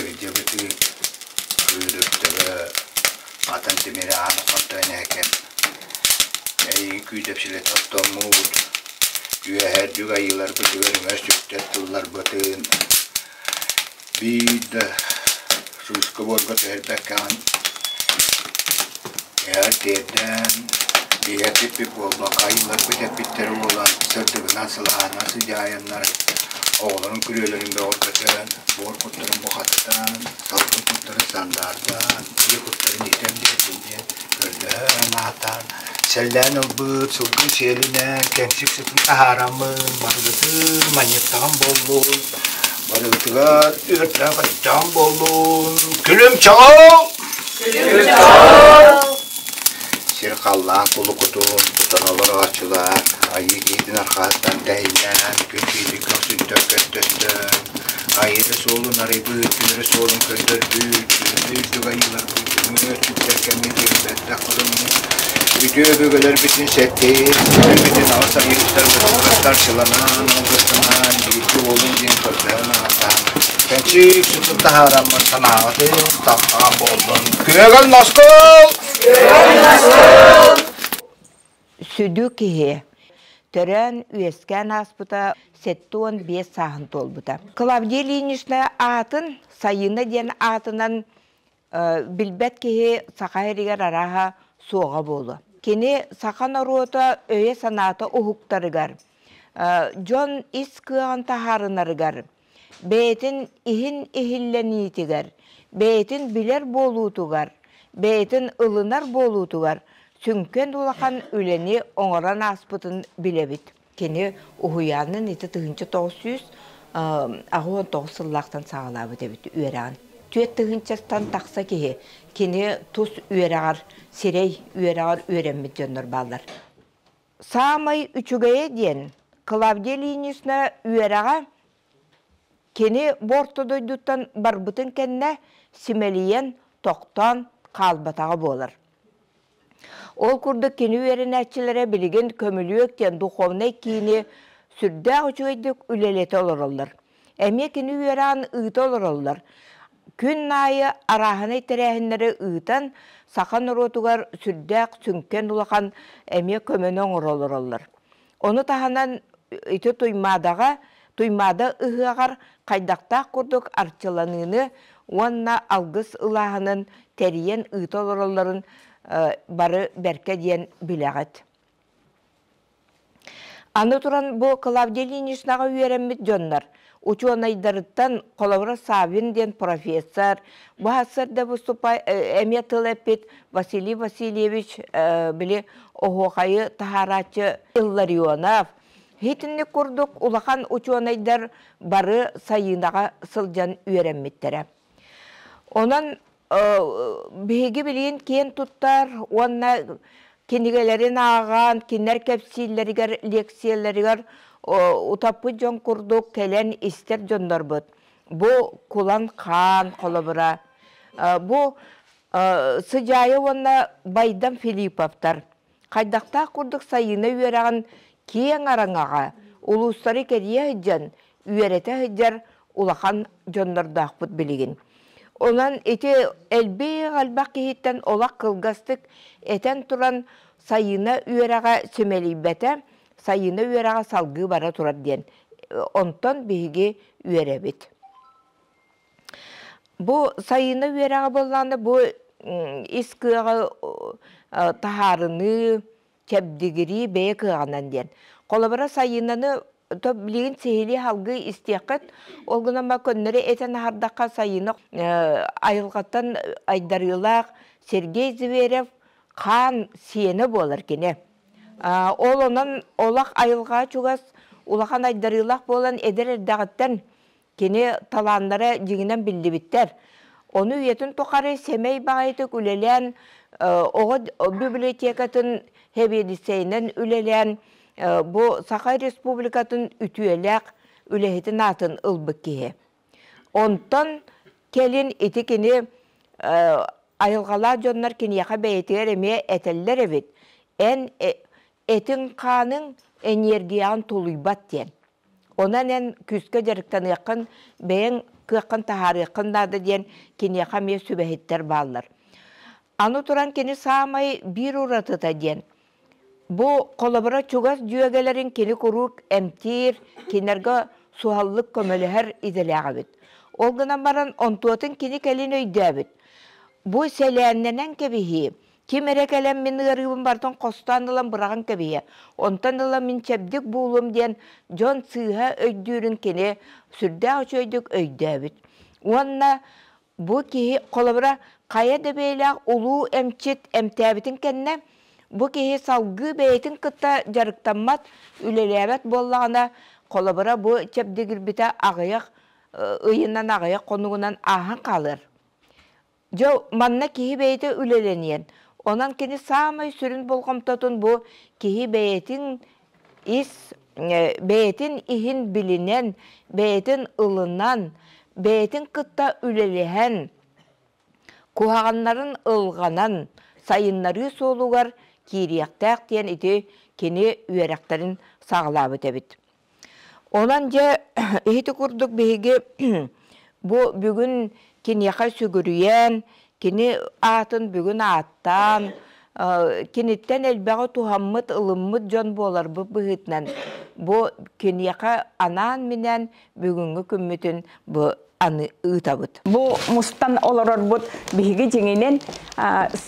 Кырдьыбыты кыырыктыга атын тимири аан хотон эһэкэм эйигин күүдэпчилэтэ оттоммут үөһээ үрдүк айыыларбытыгар үҥэр сүктэр тылларбытын биир да сыыска буорга түһэрбэккэҕин эһэр тиэрдэн биһэрбиппит буолбакка айыыларбыт эппиттэрэ буолан сырдыгынан сылааһынан сыдьаайаннар оҕолорун күрүөлэрин бөҕөргөтөн буор куттарын бухаттаан, салгын куттарын сандаардаан, ийэ куттарын иитэн биэрдин диэн көрдөһөн ааттаан, сэллээн ылбыт сылгы сиэлинэн кэмсик сытын таһаараммын, барыгытын манньыттаҕым буоллун, барыгытыгар үөрдээх өттөҕүм буоллун, күлүм чоҕул! Күлүм чоҕул! Сир-халлаан кулукутун тутан олорооччулар айыы киһитин арҕаһыттан тэһиллээн, күн киһитин көхсүттэн көттөстөн, айыы суолун арыйбыт, күнүрү суолун көрдөрбүт, күнү үрдүк айыыларбыт, күҥҥэ өттүктэр кэмҥэ тиэрбэттэх хотуҥҥу үтүө өбүгэлэрбитин сэттиин, бүтүн аҕыс айыыһыттарбытын кытта арчыланан, алгыстанан, бииргэ буолун диэн көрдөһөн ааттаан, кэнчик сытын таһаараммын санааҕытын таптаан буоллун. Күөгэл носкул! Сүдү киһи төрөөн үөскээн ааспыта 75 сааһын туолбута. Клавдия Ильинична аатын Сайыына диэн аатынан билбэт киһи саха сиригэр арааһа суоҕа буолуо. Кини саха норуота өйө-санаата уһуктарыгар, дьон ис кыаҕын таһаарынарыгар, бэйэтин иһин иһиллэниитигэр, бэйэтин билэр буолуутугар, бэйэтин ылынар буолуутугар сүҥкэн улахан үлэни оҥорон ааспытын билэбит. Кини уһуйаанын ити 1989 сыллаахтан саҕалаабыт эбит үөрэҕин. 4 тыһыынчаттан тахса киһи кини тус үөрэҕэр, сирэй үөрэҕэр үөрэммит дьоннор бааллар. Саамай үчүгэйэ диэн, Клавдия Ильинична үөрэҕэ кини бу орто дойдуттан барбытын кэннэ симэлийэн, тохтоон хаалбатаҕа буолар. Ол курдук кини үөрэнээччилэрэ билигин Көмүлүөк диэн духовнай киини сүрдээх үчүгэйдик үлэлэтэ олороллор. Эмиэ кини үөрэҕин ыыта олороллор. Күн аайы арааһынай тэрээһиннэри ыытан, саха норуотугар сүрдээх сүҥкэн улахан эмиэ көмөнү оҥоро олороллор. Ону таһынан ити Туймаадаҕа Туймаада ыһыаҕар хайдахтаах курдук арчыланыыны уонна алгыс ылааһынын тэрийэн ыыта олороллорун бары бэркэ диэн билэҕит. Аны туран бу Клавдия Ильиничнаҕа үөрэммит дьоннор учуонайдарыттан холобура Саввин диэн профессор, бу сарсыарда выступай эмиэ тыл эппит Василий Васильевич били оһуохайы таһаарааччы Илларионов итинник курдук улахан учуонайдар бары Сайыынаҕа сылдьан үөрэммиттэрэ. Онон биһиги билигин киэн туттар уонна кинигэлэрин ааҕан, кинилэр кэпсииллэригэр, лекцияларыгар утаппыт дьон курдук кэлэн истэр дьоннорбут. Бу Кулан Хаан холобура. Бу Сыдьаайа уонна Байдам Филипповтар хайдахтаах курдук Сайыына үөрэҕин киэҥ араҥаҕа улуустары кэрийэ сылдьан, үөрэтэ сылдьар улахан дьоннордоохпут билигин. Онон ити элбэх-элбэх киһиттэн олох кылгастык этэн туран Сайыына үөрэҕэ симэлийбэтэ, Сайыына үөрэҕэ салгыы бара турар диэн. Онтон биһиги үөрэбит. Бу Сайыына үөрэҕэ буоллаҕына бу ис кыаҕы таһаарыныы, чэбдигирии бэйэ кыаҕынан диэн. Холобура Сайыынаны то билигин сиһилии салгыы истиэххит, ол гынан ба көннөрү этэн аһардахха Сайыына айылҕаттан айдарыылаах Сергей Зверев хаан сиэнэ буолар кини. Ол онон олох айылҕаҕа чугас улахан айдарыылаах буолан эдэр эрдэҕиттэн Кини талааннара дьиҥинэн биллибиттэр. Ону үйэтин тухары сэмэй баҕайытык үлэлээн, оҕо библиотекатын сэбиэдиссэйинэн үлэлээн, бу Саха Республикатын үтүөлээх үлэһитин аатын ылбыт киһи. Онтон кэлин ити кини айылҕалаах дьоннор киниэхэ бэйэтигэр эмиэ этэллэр эбит. Эн этиҥ-хааныҥ энергияҕын тулуйбат диэн. Онон эн күүскэ дьарыктаныаххын бэйэҥ кыаххын таһаарыаххын наада диэн киниэхэ эмиэ сүбэһиттэр бааллар. Аны туран кини саамай биир уратыта диэн бу холобура чугас дьүөгэлэрин кини куруук эмтиир, кинилэргэ суһаллык көмөлөһөр идэлээх эбит. Ол гынан баран онтуотун кини кэлин өйдөөбүт. Бу сэлээннэнэн кэбиһии, ким эрэ кэлэн мин ыарыыбын барытын хостоон ылан быраҕан кэбиһиэ, онтон ыла мин чэбдик буолуом диэн дьон сыыһа өйдүүрүн кини сүрдээх үчүгэйдик өйдөөбүт. Уонна бу киһи холобура хайа да бэйэлээх улуу эмчит эмтээбитин кэннэ бу киһи салгыы бэйэтин кытта дьарыктаммат, үлэлээбэт буоллаҕына, холобура бу чэбдигирбитэ аҕыйах ыйынан аҕыйах хонугунан ааһан хаалар. Дьэ манна киһи бэйэтэ үлэлэниэн, онон кини саамай сүрүн болҕомтотун бу киһи бэйэтин ис бэйэтин иһин билинэн, бэйэтин ылынан, бэйэтин кытта үлэлэһэн, куһаҕаннарын ылҕанан сайыннарыы суолугар киириэхтээх диэн ити кини үөрэхтэрин саҕалаабыт эбит. Онон дьэ ити курдук биһиги бу бүгүн киниэхэ сүгүрүйэн, кини аатын бүгүн ааттаан, киниттэн элбэҕи туһаммыт, ылыммыт дьон буоларбыт быһыытынан бу киниэхэ анаан-минээн бүгүҥҥү күммүтүн бу аны ыытабыт. Бу мустан олорорбут биһиги дьиҥинэн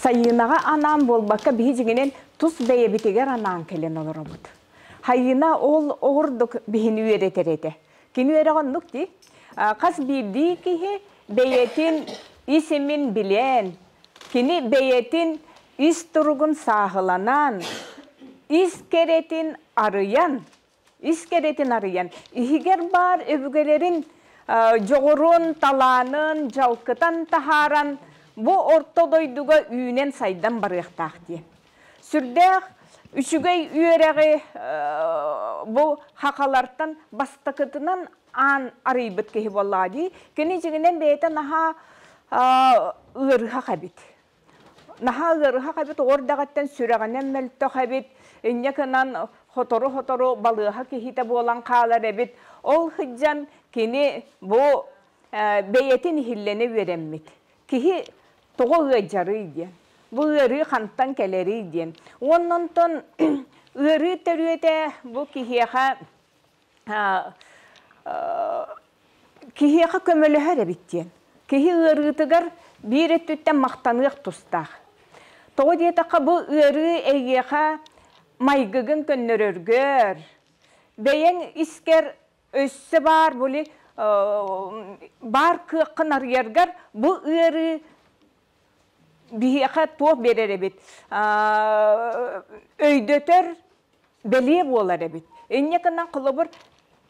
сайыынаҕа анаан буолбакка, биһи дьиҥинэн тус бэйэбитигэр анаан кэлэн олоробут. Хайыына ол ордук биһини үөрэтэр этэ. Кини үөрэҕэ оннук дии. Хас биирдии киһи бэйэтин ис имин билэн, кини бэйэтин ис туругун сааһыланан, ис кэрэтин арыйан, ис кэрэтин арыйан, иһигэр баар өбүгэлэрин дьоҕурун, талаанын дьалкытан таһааран, бу орто дойдуга үүнэн-сайдан барыахтаах диэн. Сүрдээх үчүгэй үөрэҕи бу хахалартан бастакытынан аан арыйбыт киһи буоллаҕа дии. Кини дьиҥинэн бэйэтэ наһаа ыарыһах эбит. Наһаа ыарыһах эбит, оҕо эрдэҕиттэн сүрэҕинэн мөлтөх эбит, инньэ гынан сотору-сотору балыыһа киһитэ буолан хаалар эбит. Ол сылдьан кини бу бэйэтин иһиллэнэ үөрэммит. Киһи тоҕо ыалдьарый диэн, бу ыарыы хантан кэлэрий диэн. Уонна онтон ыарыы төрүөтэ бу киһиэхэ киһиэхэ көмөлөһөр эбит диэн. Киһи ыарыытыгар биир өттүттэн махтаныах тустаах. Тоҕо диэтэххэ бу ыарыы эйиэхэ майгыгын көннөрөргөр, бэйэҥ искэр өссө баар були баар кыаххын арыйаргар бу ыарыы биһиэхэ туох биэрэр эбит өйдөтөр бэлиэ буолар эбит. Инньэ гынан холобур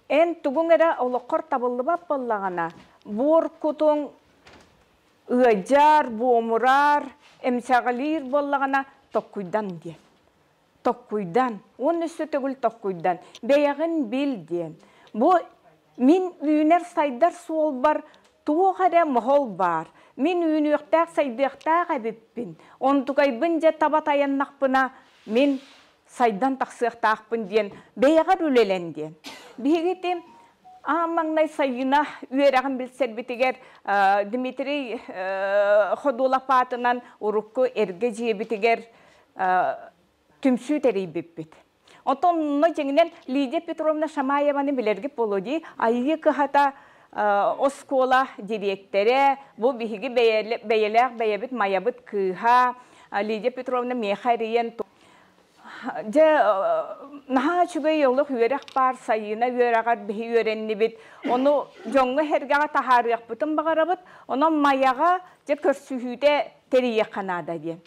эн тугуҥ эрэ олоххор табыллыбат буоллаҕына буор кутуҥ ыадьар, буомурар, эмсэҕэлиир буоллаҕына токкуйдан диэн. Токкуйдан, уонна өссө төгүл токкуйдан, бэйэҕин бил диэн. Бу мин үүнэр-сайдар суолбар туох эрэ моһол баар. Мин үүнүөхтээх, сайдыахтаах эбиппин. Онтукайбын дьэ таба тайаннахпына, мин сайдан тахсыахтаахпын диэн бэйэҕэр үлэлэн диэн. Биһиги ити аан маҥнай сайына үөрэҕин билсэрбитигэр Дмитрий Ходулов аатынан урукку эргэ дьиэбитигэр түмсүү тэрийбиппит. Онтон онно дьиҥинэн Лидия Петровна Шамаеваны билэргит буолуо дии. Айыы кыһата оскуола дириэктэрэ, бу биһиги бэйэлээх бэйэбит Майабыт кыыһа Лидия Петровна миэхэ эрийэн дьэ наһаа үчүгэй олох үөрэх баар, сайыына үөрэҕэр биһи үөрэннибит. Ону дьоҥҥо-сэргэҕэ таһаарыахпытын баҕарабыт. Онон Майаҕа дьэ көрсүһүүтэ тэрийиэххэ наада диэн.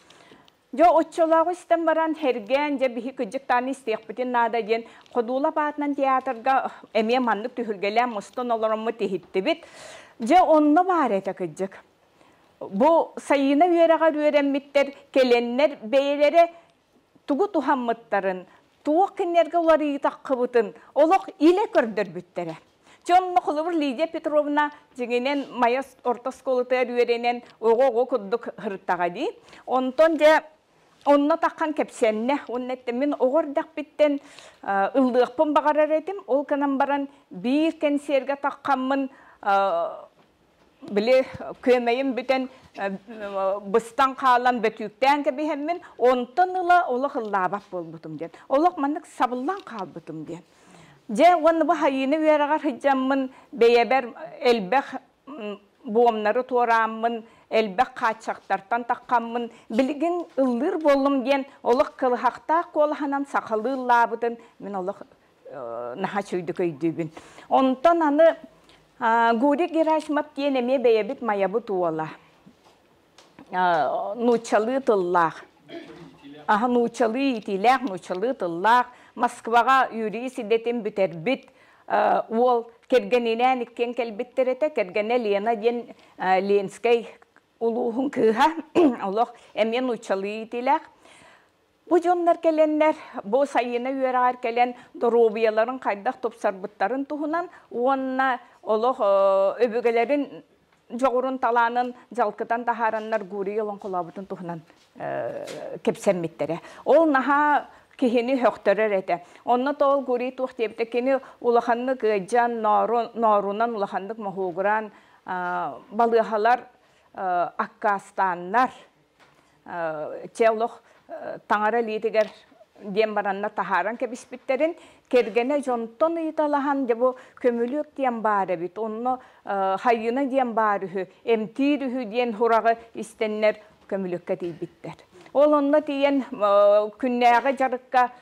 Дьэ оччолооҕу истэн баран һэргээн дьэ биһи кыдьыктаан истиэхпитин наада диэн Ходуулап аатынан театрга эмиэ маннык түһүлгэлээн мустан олороммут иһиттибит. Дьэ онно баар этэ кыдьык. Бу Сайыына үөрэҕэр үөрэммиттэр кэлэннэр бэйэлэрэ тугу туһаммыттарын, туох кинилэргэ уларыйытаххыбытын олох илэ көрдөрбүттэрэ. Чэ онно холобур Лидия Петровна дьиҥинэн Майа орто оскуолатыгар үөрэнэн оҕо-оҕо курдук сырыттаҕа дии. Онтон дьэ онно таххан кэпсэннэ. Уонна эттэ мин оҕо эрдэхпиттэн ыллыахпын баҕарар этим. Ол гынан баран биир кэнсиэргэ таххаммын. Били күөмэйим бүтэн быстан хаалан бөтүүктээн кэбиһэммин, онтон ыла олох ыллаабат буолбутум диэн. Олох маннык сабыллан хаалбытым диэн. Дьэ уонна бу хайыыны үөрэҕэр сылдьаммын бэйэбэр элбэх буомнары туорааммын, элбэх хааччахтартан таххаммын, билигин ыллыыр буоллум диэн олох кылыһахтаах куолаһынан сахалыы ыллаабытын мин олох наһаа үчүгэйдик өйдүүбүн. Онтон аны Гурий Герасимов диэн эмиэ бэйэбит Майабыт уола. Нууччалыы тыллаах. Аха нууччалыы иитиилээх, нууччалыы тыллаах. Москваҕа юрист идэтин бүтэрбит уол кэргэнинээн иккиэн кэлбиттэр этэ. Кэргэнэ Лена диэн Ленскэй улууһун кыыһа. Олох эмиэ нууччалыы иитиилээх. Бу дьоннор кэлэннэр, бу сайына үөрэҕэр кэлэн доруобуйаларын хайдах тупсарбыттарын туһунан уонна олох өбүгэлэрин дьоҕурун талаанын дьалкытан таһаараннар Гурий олоҥхолообутун туһунан кэпсэммиттэрэ. Ол наһаа киһини сөхтөрөр этэ. Онно тоол Гурий туох диэбитэ, кини улаханнык ыалдьан, ноорунан улаханнык моһуогураан балыыһалар аккаастааннар чэ олох таҥара илиитигэр диэн баранна таһааран кэбиспиттэрин кэргэнэ дьонтон ыйыталаһан дьэ бу көмүлүөк диэн баар эбит онно хайына диэн баар үһү эмтиир үһү диэн сураҕы истэннэр көмүлүөккэ тиийбиттэр ол онно тиийэн күннээҕи дьарыкка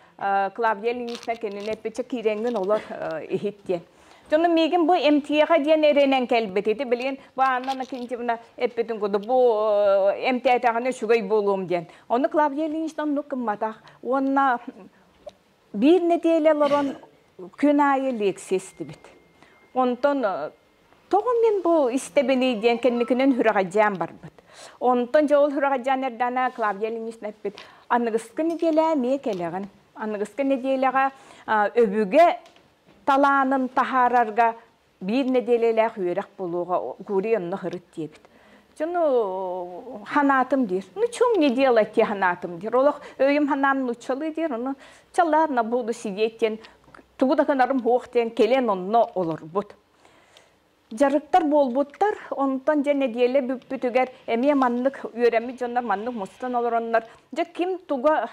Клавдия Ильинична кинини эппитчэ киирэҥҥин олор иһит диэн Дьону миигин бу МТХ диэн эрэнэн кэлбит. Ити билигин бу Анна Накинтьевна эппитин курдук бу эмтээтэҕинэ үчүгэй буолуом диэн. Ону Клавдия Ильинична оннук гымматах. Уонна биир нэдиэлэ олорон күн аайы лекция истибит. Онтон тоҕо мин бу истэбиний диэн кэнникинэн сүрэҕэлдьээн барбыт. Онтон дьэ ол сүрэҕэлдьээн эрдэҕинэ Клавдия Ильинична эппит, аныгыскы нэдиэлэ эмиэ кэлэҕин. Аныгыскы нэдиэлэҕэ өбүгэ талаанын таһаарарга биир нэдиэлэлээх үөрэх буолуоҕа Гурий онно сырыт диэбит. Дьону ханаатым диир. Ну, чё мне делать те ханаатым диир. Олох өйүм ханаам нууччалыы диир. Ону чалаарна буду сидеть диэн тугу да гынарым суох диэн кэлэн онно олорбут. Дьарыктар буолбуттар. Онтон дьэ нэдиэлэ бүппүтүгэр эмиэ маннык үөрэммит дьоннор маннык мустан олороннор дьэ ким туга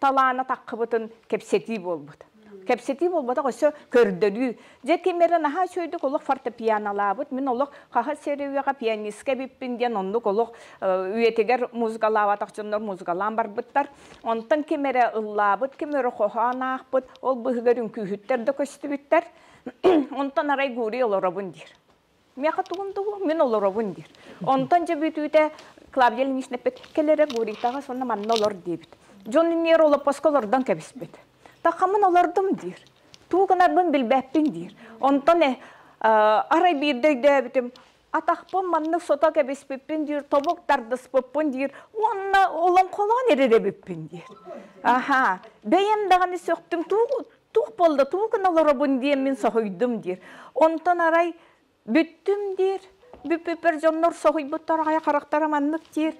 талаана таххыбытын кэпсэтии буолбут. Кэпсэтии буолбатах өссө көрдөрүү. Дьэ ким эрэ наһаа үчүгэйдик олох фортепианолаабыт, мин олох хаһа серияҕа пианистка эбиппин диэн оннук олох үйэтигэр музыкалаабатах дьоннор музыкалаан барбыттар. Онтон ким эрэ ыллаабыт, ким эрэ хоһоон аахпыт, ол быһыгар үҥкүүһүттэр да көстүбүттэр. Онтон арай Гурий олоробун диир. Миэхэ тугум тугу, мин олоробун диир. Онтон дьэ бүтүүтэ Клавдия Ильинична эппит, кэл эрэ Гурийтаҕа сонно манна олор диэбит. Дьон иннигэр олоппоско олордон кэбиспит. Тахаммын олордум диир. Туу гынарбын билбэппин диир. Онтон арай биирдэ өйдөөбүтүм, атахпын маннык сото кэбиспиппин диир, тобук тардыспыппын диир уонна олоҥхолоон эрэр эбиппин диир. Аха, бэйэм даҕаны сөхтүм, туох буолла, тугу гына олоробун диэн мин соһуйдум диир. Онтон арай бүттүм диир. Бүппүппэр дьоннор соһуйбуттар аҕай харахтара маннык диир.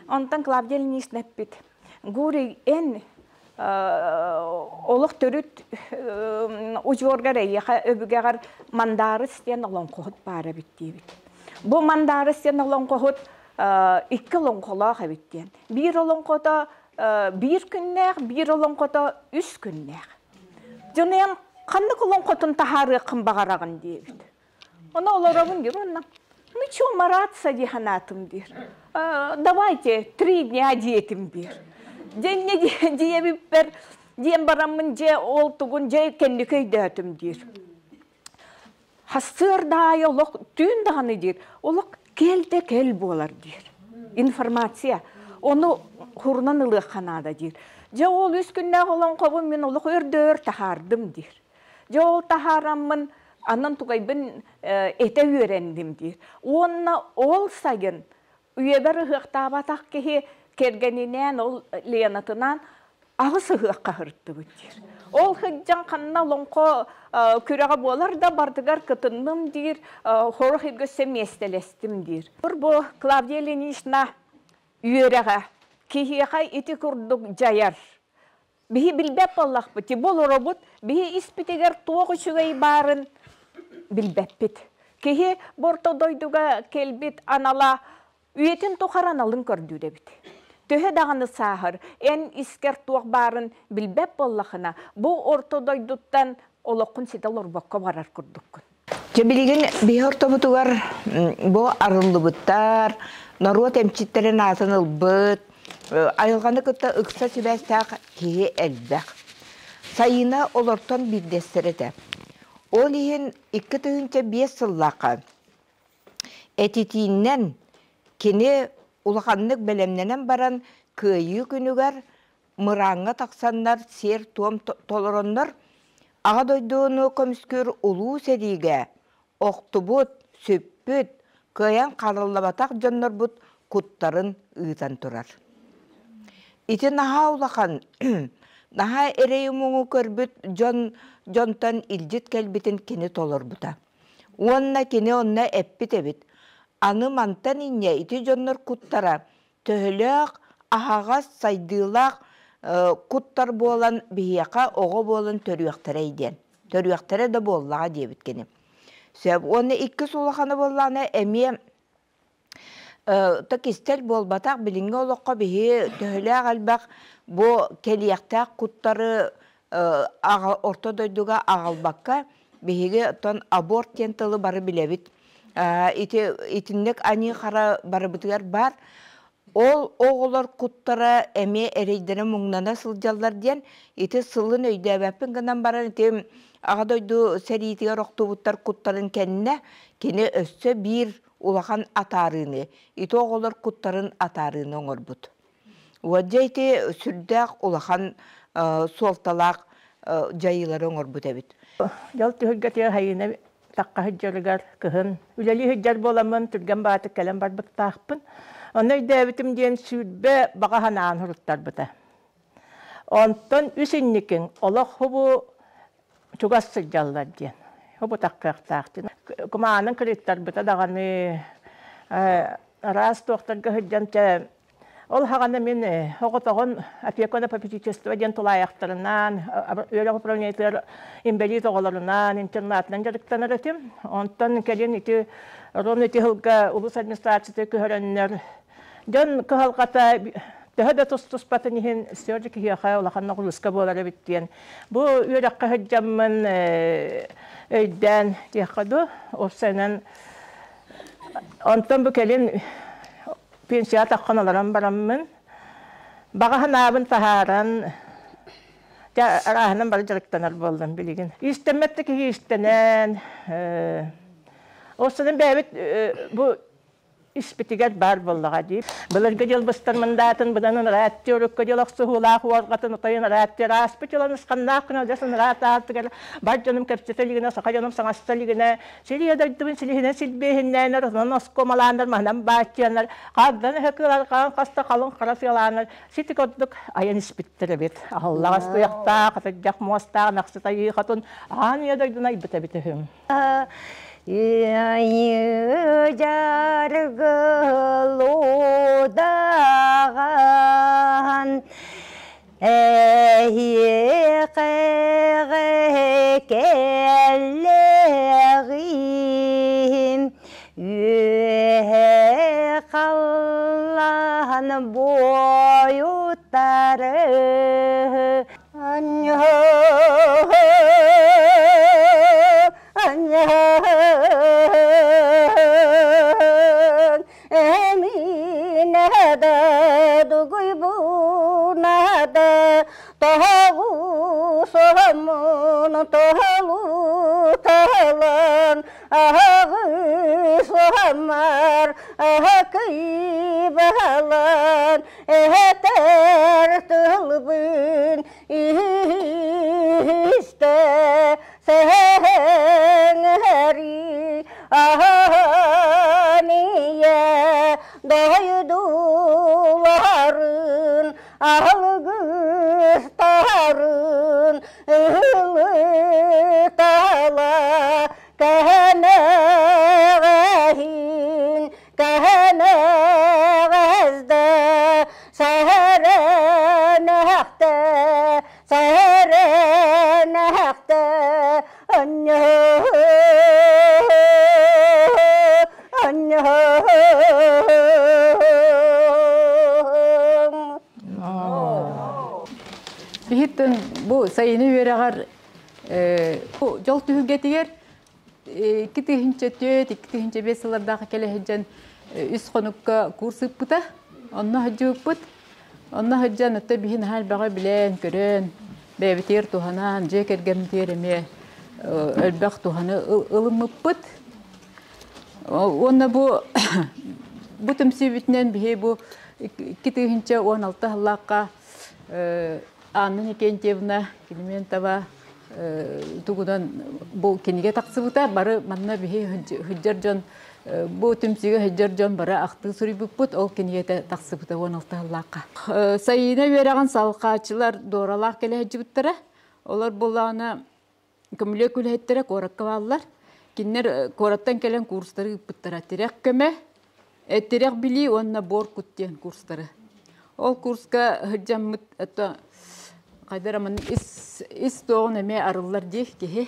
Онтон Клавдия Ильинична эппит. Гурий, эн олох төрүт удьуоргар эйиэхэ өбүгэҕэр Мандаарыс диэн олоҥхоһут баар эбит диэбит. Бу Мандаарыс диэн олоҥхоһут икки олоҥхолоох эбит диэн. Биир олоҥхото биир күннээх, биир олоҥхото үс күннээх. Дьонуйам ханнык олоҥхотун таһаарыаххын баҕараҕын диэбит. Ону олоробун диир уонна ну чё мараться дии санаатым диир. Давайте три дня диэтим диир. Дьэ диэбиппэр диэн бараммын дьэ ол тугун дьэ кэнники өйдөөтүм диир. Хассыарда аайы олох түүн даҕаны диир. Олох кэл да кэл буолар диир. Информация. Ону хурунан ылыахха наада диир. Дьэ ол үс күннээх олоҥхобун мин олох өрдөөр таһаардым диир. Дьэ ол таһаараммын анан тугайбын этэ үөрэнним диир. Уонна ол сайын үйэбэр ыһыахтаабатах киһи кэргэнинээн ол Ленатынаан аҕыс ыһыахха сырыттыбыт диир. Ол сылдьан ханна олоҥхо күрэҕэ буолар да бардыгар кытынным диир, сорох өссө миэстэлэстим диир. Бу Клавдия Ильинична үөрэҕэ киһиэхэ ити курдук дьайар. Биһи билбэт буоллахпыт, бу олоробут, биһи испитигэр туох үчүгэй баарын билбэппит. Киһи бу орто дойдуга кэлбит анала үйэтин тухары аналын көрдүүр эбит. Төһө даҕаны сааһыр, эн искэр туох баарын билбэт буоллахына, бу орто дойдуттан олоххун ситэ олорбокко барар курдуккун. Дьэ билигин биһи ортобутугар бу арыллыбыттар, норуот эмчиттэрин аатын ылбыт, айылҕаны кытта ыкса сибээстээх киһи элбэх. Сайыына олортон биирдэстэрэ этэ. Ол иһин 2005 сыллаахха этитиинэн кини улаханнык бэлэмнэнэн баран Кыайыы күнүгэр мырааҥҥа тахсаннар сиэр-туом толороннор Аҕа дойдуну көмүскүүр улуу сэриигэ охтубут, сүппүт, кыайан хараллыбатах дьоннорбут куттарын ыытан турар. Ити наһаа улахан, наһаа эрэйи-муҥу көрбүт дьон дьонтон илдьит кэлбитин кини толорбута. Уонна кини онно эппит эбит: «Аны мантан инньэ ити дьоннор куттара төһөлөөх аһаҕас сайдыылаах куттар буолан биһиэхэ оҕо буолан төрүөхтэрэй диэн. Төрүөхтэрэ да буоллаҕа диэбит кини. Сөп. Уонна иккис улахана буоллаҕына эмиэ кистэл буолбатах билиҥҥи олоххо биһи төһөлөөх элбэх бу кэлиэхтээх куттары орто дойдуга аҕалбакка биһиги оттон аборт диэн тылы бары билэбит. Ити итинник аньыы-хара барыбытыгар баар. Ол оҕолор куттара эмиэ эрэйдэрэ муҥнана сылдьаллар диэн ити сылын өйдөөбөппүн гынан баран ити Аҕа дойду сэриитигэр охтубуттар куттарын кэннэ кини өссө биир улахан атаарыыны, ити оҕолор куттарын атаарыыны оҥорбут. Уодьа ити сүрдээх улахан суолталаах дьайыылары оҥорбут эбит. Дьол түһүлгэтигэр хайыына тахха сылдьарыгар кыһын үлэлии сылдьар буоламмын түргэн баатык кэлэн барбыттаахпын. Онно өйдөөбүтүм диэн 20 баҕа санаан суруттарбыта. Онтон үс инникин олох хубу чугас сылдьаллар диэн. Хубу таххыахтаах диэн. Кумаанын кырыттарбыта даҕаны араас туохтарга сылдьан чэ Ол хаҕана мин оҕотоҕун опека на попечительство диэн тулаайахтарынан, үөрэх управлениетыгар инбэлиит оҕолорунаан, интернатынан дьарыктанар этим. Онтон кэлин ити ровно ити сылга улус администрацията көһөрөннөр, дьон кыһалҕата төһө да тус-туспатын иһин все-таки киһиэхэ улахан ноҕуруска буолар эбит диэн. Бу үөрэххэ сылдьаммын өйдөөн диэххэ дуу, уопсайынан онтон бу кэлин пенсияҕа таххан олорон бараммын, баҕа санаабын таһааран, дьэ арааһынан бары дьарыктанар буоллум билигин. Иистэммэт да киһи иистэнэн, ол сылын бэйэбит бу испитигэр баар буоллаҕа дии. Былыргы дьыл быстар мындаатын быдан ыраатты урукку дьыл охсуһуулаах уорҕатын утайын ыраатты ааспыт дьылан ысханнаах күн адьас ыраат аартыгар бар дьонум кэпсэтэ илигинэ саха дьонум саҥаста илигинэ Сирийэ дойдубун силиһинэн силбиэһиннээннэр, онон оскуомалааннар, маһынан бааччыаннар, хаардан өһө кыыларҕаан хаста халыҥ хара сыалааннар сити курдук айан испиттэр эбит. Аһыллаҕас туйахтаах, атырдьах муостаах, нахсыт айыы хотун аан үйэ дойдуну айбыт эбит үһү. Жаргылудаҕан Эһиэхэҕэ кэллэҕим, үөһэ халлаан буойуттары Анньаһын Эминэдэ дугуйбунада тоһоҕу соһоммун тоһолу таһылан аһаҕы соһоммар аһакый баһалан эһэтэр тылбын истэ сэһэҥэри аһаниye дойдуларын алгыстарын ылытала кэһэнэҕэһин кэһэнэҕэздэ сэһэрэнэхтэ сэһэрэнэхтэ анньыһын. Биһиттэн бу сайыны үөрэҕэр дьол түһүлгэтигэр 2004, 2005 сыллардаах кэлэ сылдьан үс хонукка курс ыыппыта. Онно сылдьыбыппыт. Онно сылдьан отто биһи наһаа элбэҕи билэн, көрөн, бэйэбитигэр туһанан, дьиэ кэргэммитигэр эмиэ элбэх туһаны ылыммыппыт. Уонна бу бу түмсүүбүтүнэн биһи бу 2016 сыллаахха Анна Никентьевна Климентова тугунан бу кинигэ тахсыбыта. Бары манна биһи сылдьар дьон бу түмсүүгэ сылдьар дьон бары ахтыы суруйбуппут. Ол кинигэтэ тахсыбыта 16 сыллаахха. Сайыына үөрэҕин салҕааччылар Дуоралаах кэлэ сылдьыбыттара. Олор буоллаҕына көмүлүөк үлэһиттэрэ куоракка бааллар. Кинилэр куораттан кэлэн курстары ыыппыттара. Тирэх көмө, тирэх билии уонна буор кут диэн курстары. Ол курска сылдьаммыт это хайдара маннык ис ис туоҕун эмиэ арыллар дии киһи.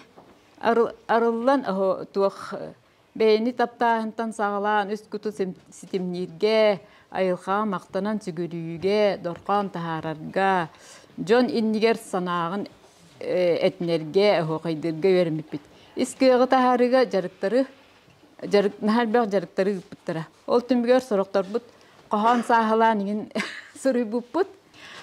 Арыллан туох бэйэни таптааһынтан саҕалаан үс куту ситимнииргэ, айылҕаҕа махтанан сүгүрүйүүгэ, дорҕоон таһаарарга, дьон иннигэр санааҕын этинэргэ, оһуохайдыырга үөрэммиппит. Ис кыаҕы таһаарыыга дьарыктары дьарык наһаа элбэх дьарыктары ыыппыттара. Ол түмүгэр сорохторбут хоһоон сааһылаан иҥин суруйбуппут.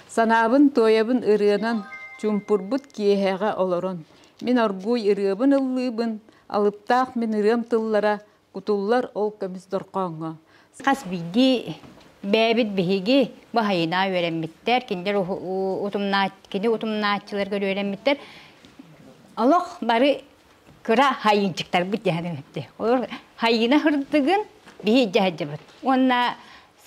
Санаабын туойабын ырыанан, чуумпурбут киэһэҕэ олорон, мин оргууй ырыабын ыллыыбын, алыптаах мин ырыам тыллара кутуллар ол көмүс дорҕооҥҥо. Хас биирдии бэйэбит биһиги бу хайынаа үөрэммиттэр, кинилэр утумнаа кини утумнааччыларга үөрэммиттэр. Олох бары кыра хайыынчыктарбыт дьаһанын Олор хайыына сырдыгын биһи дьаһадьабыт. Уонна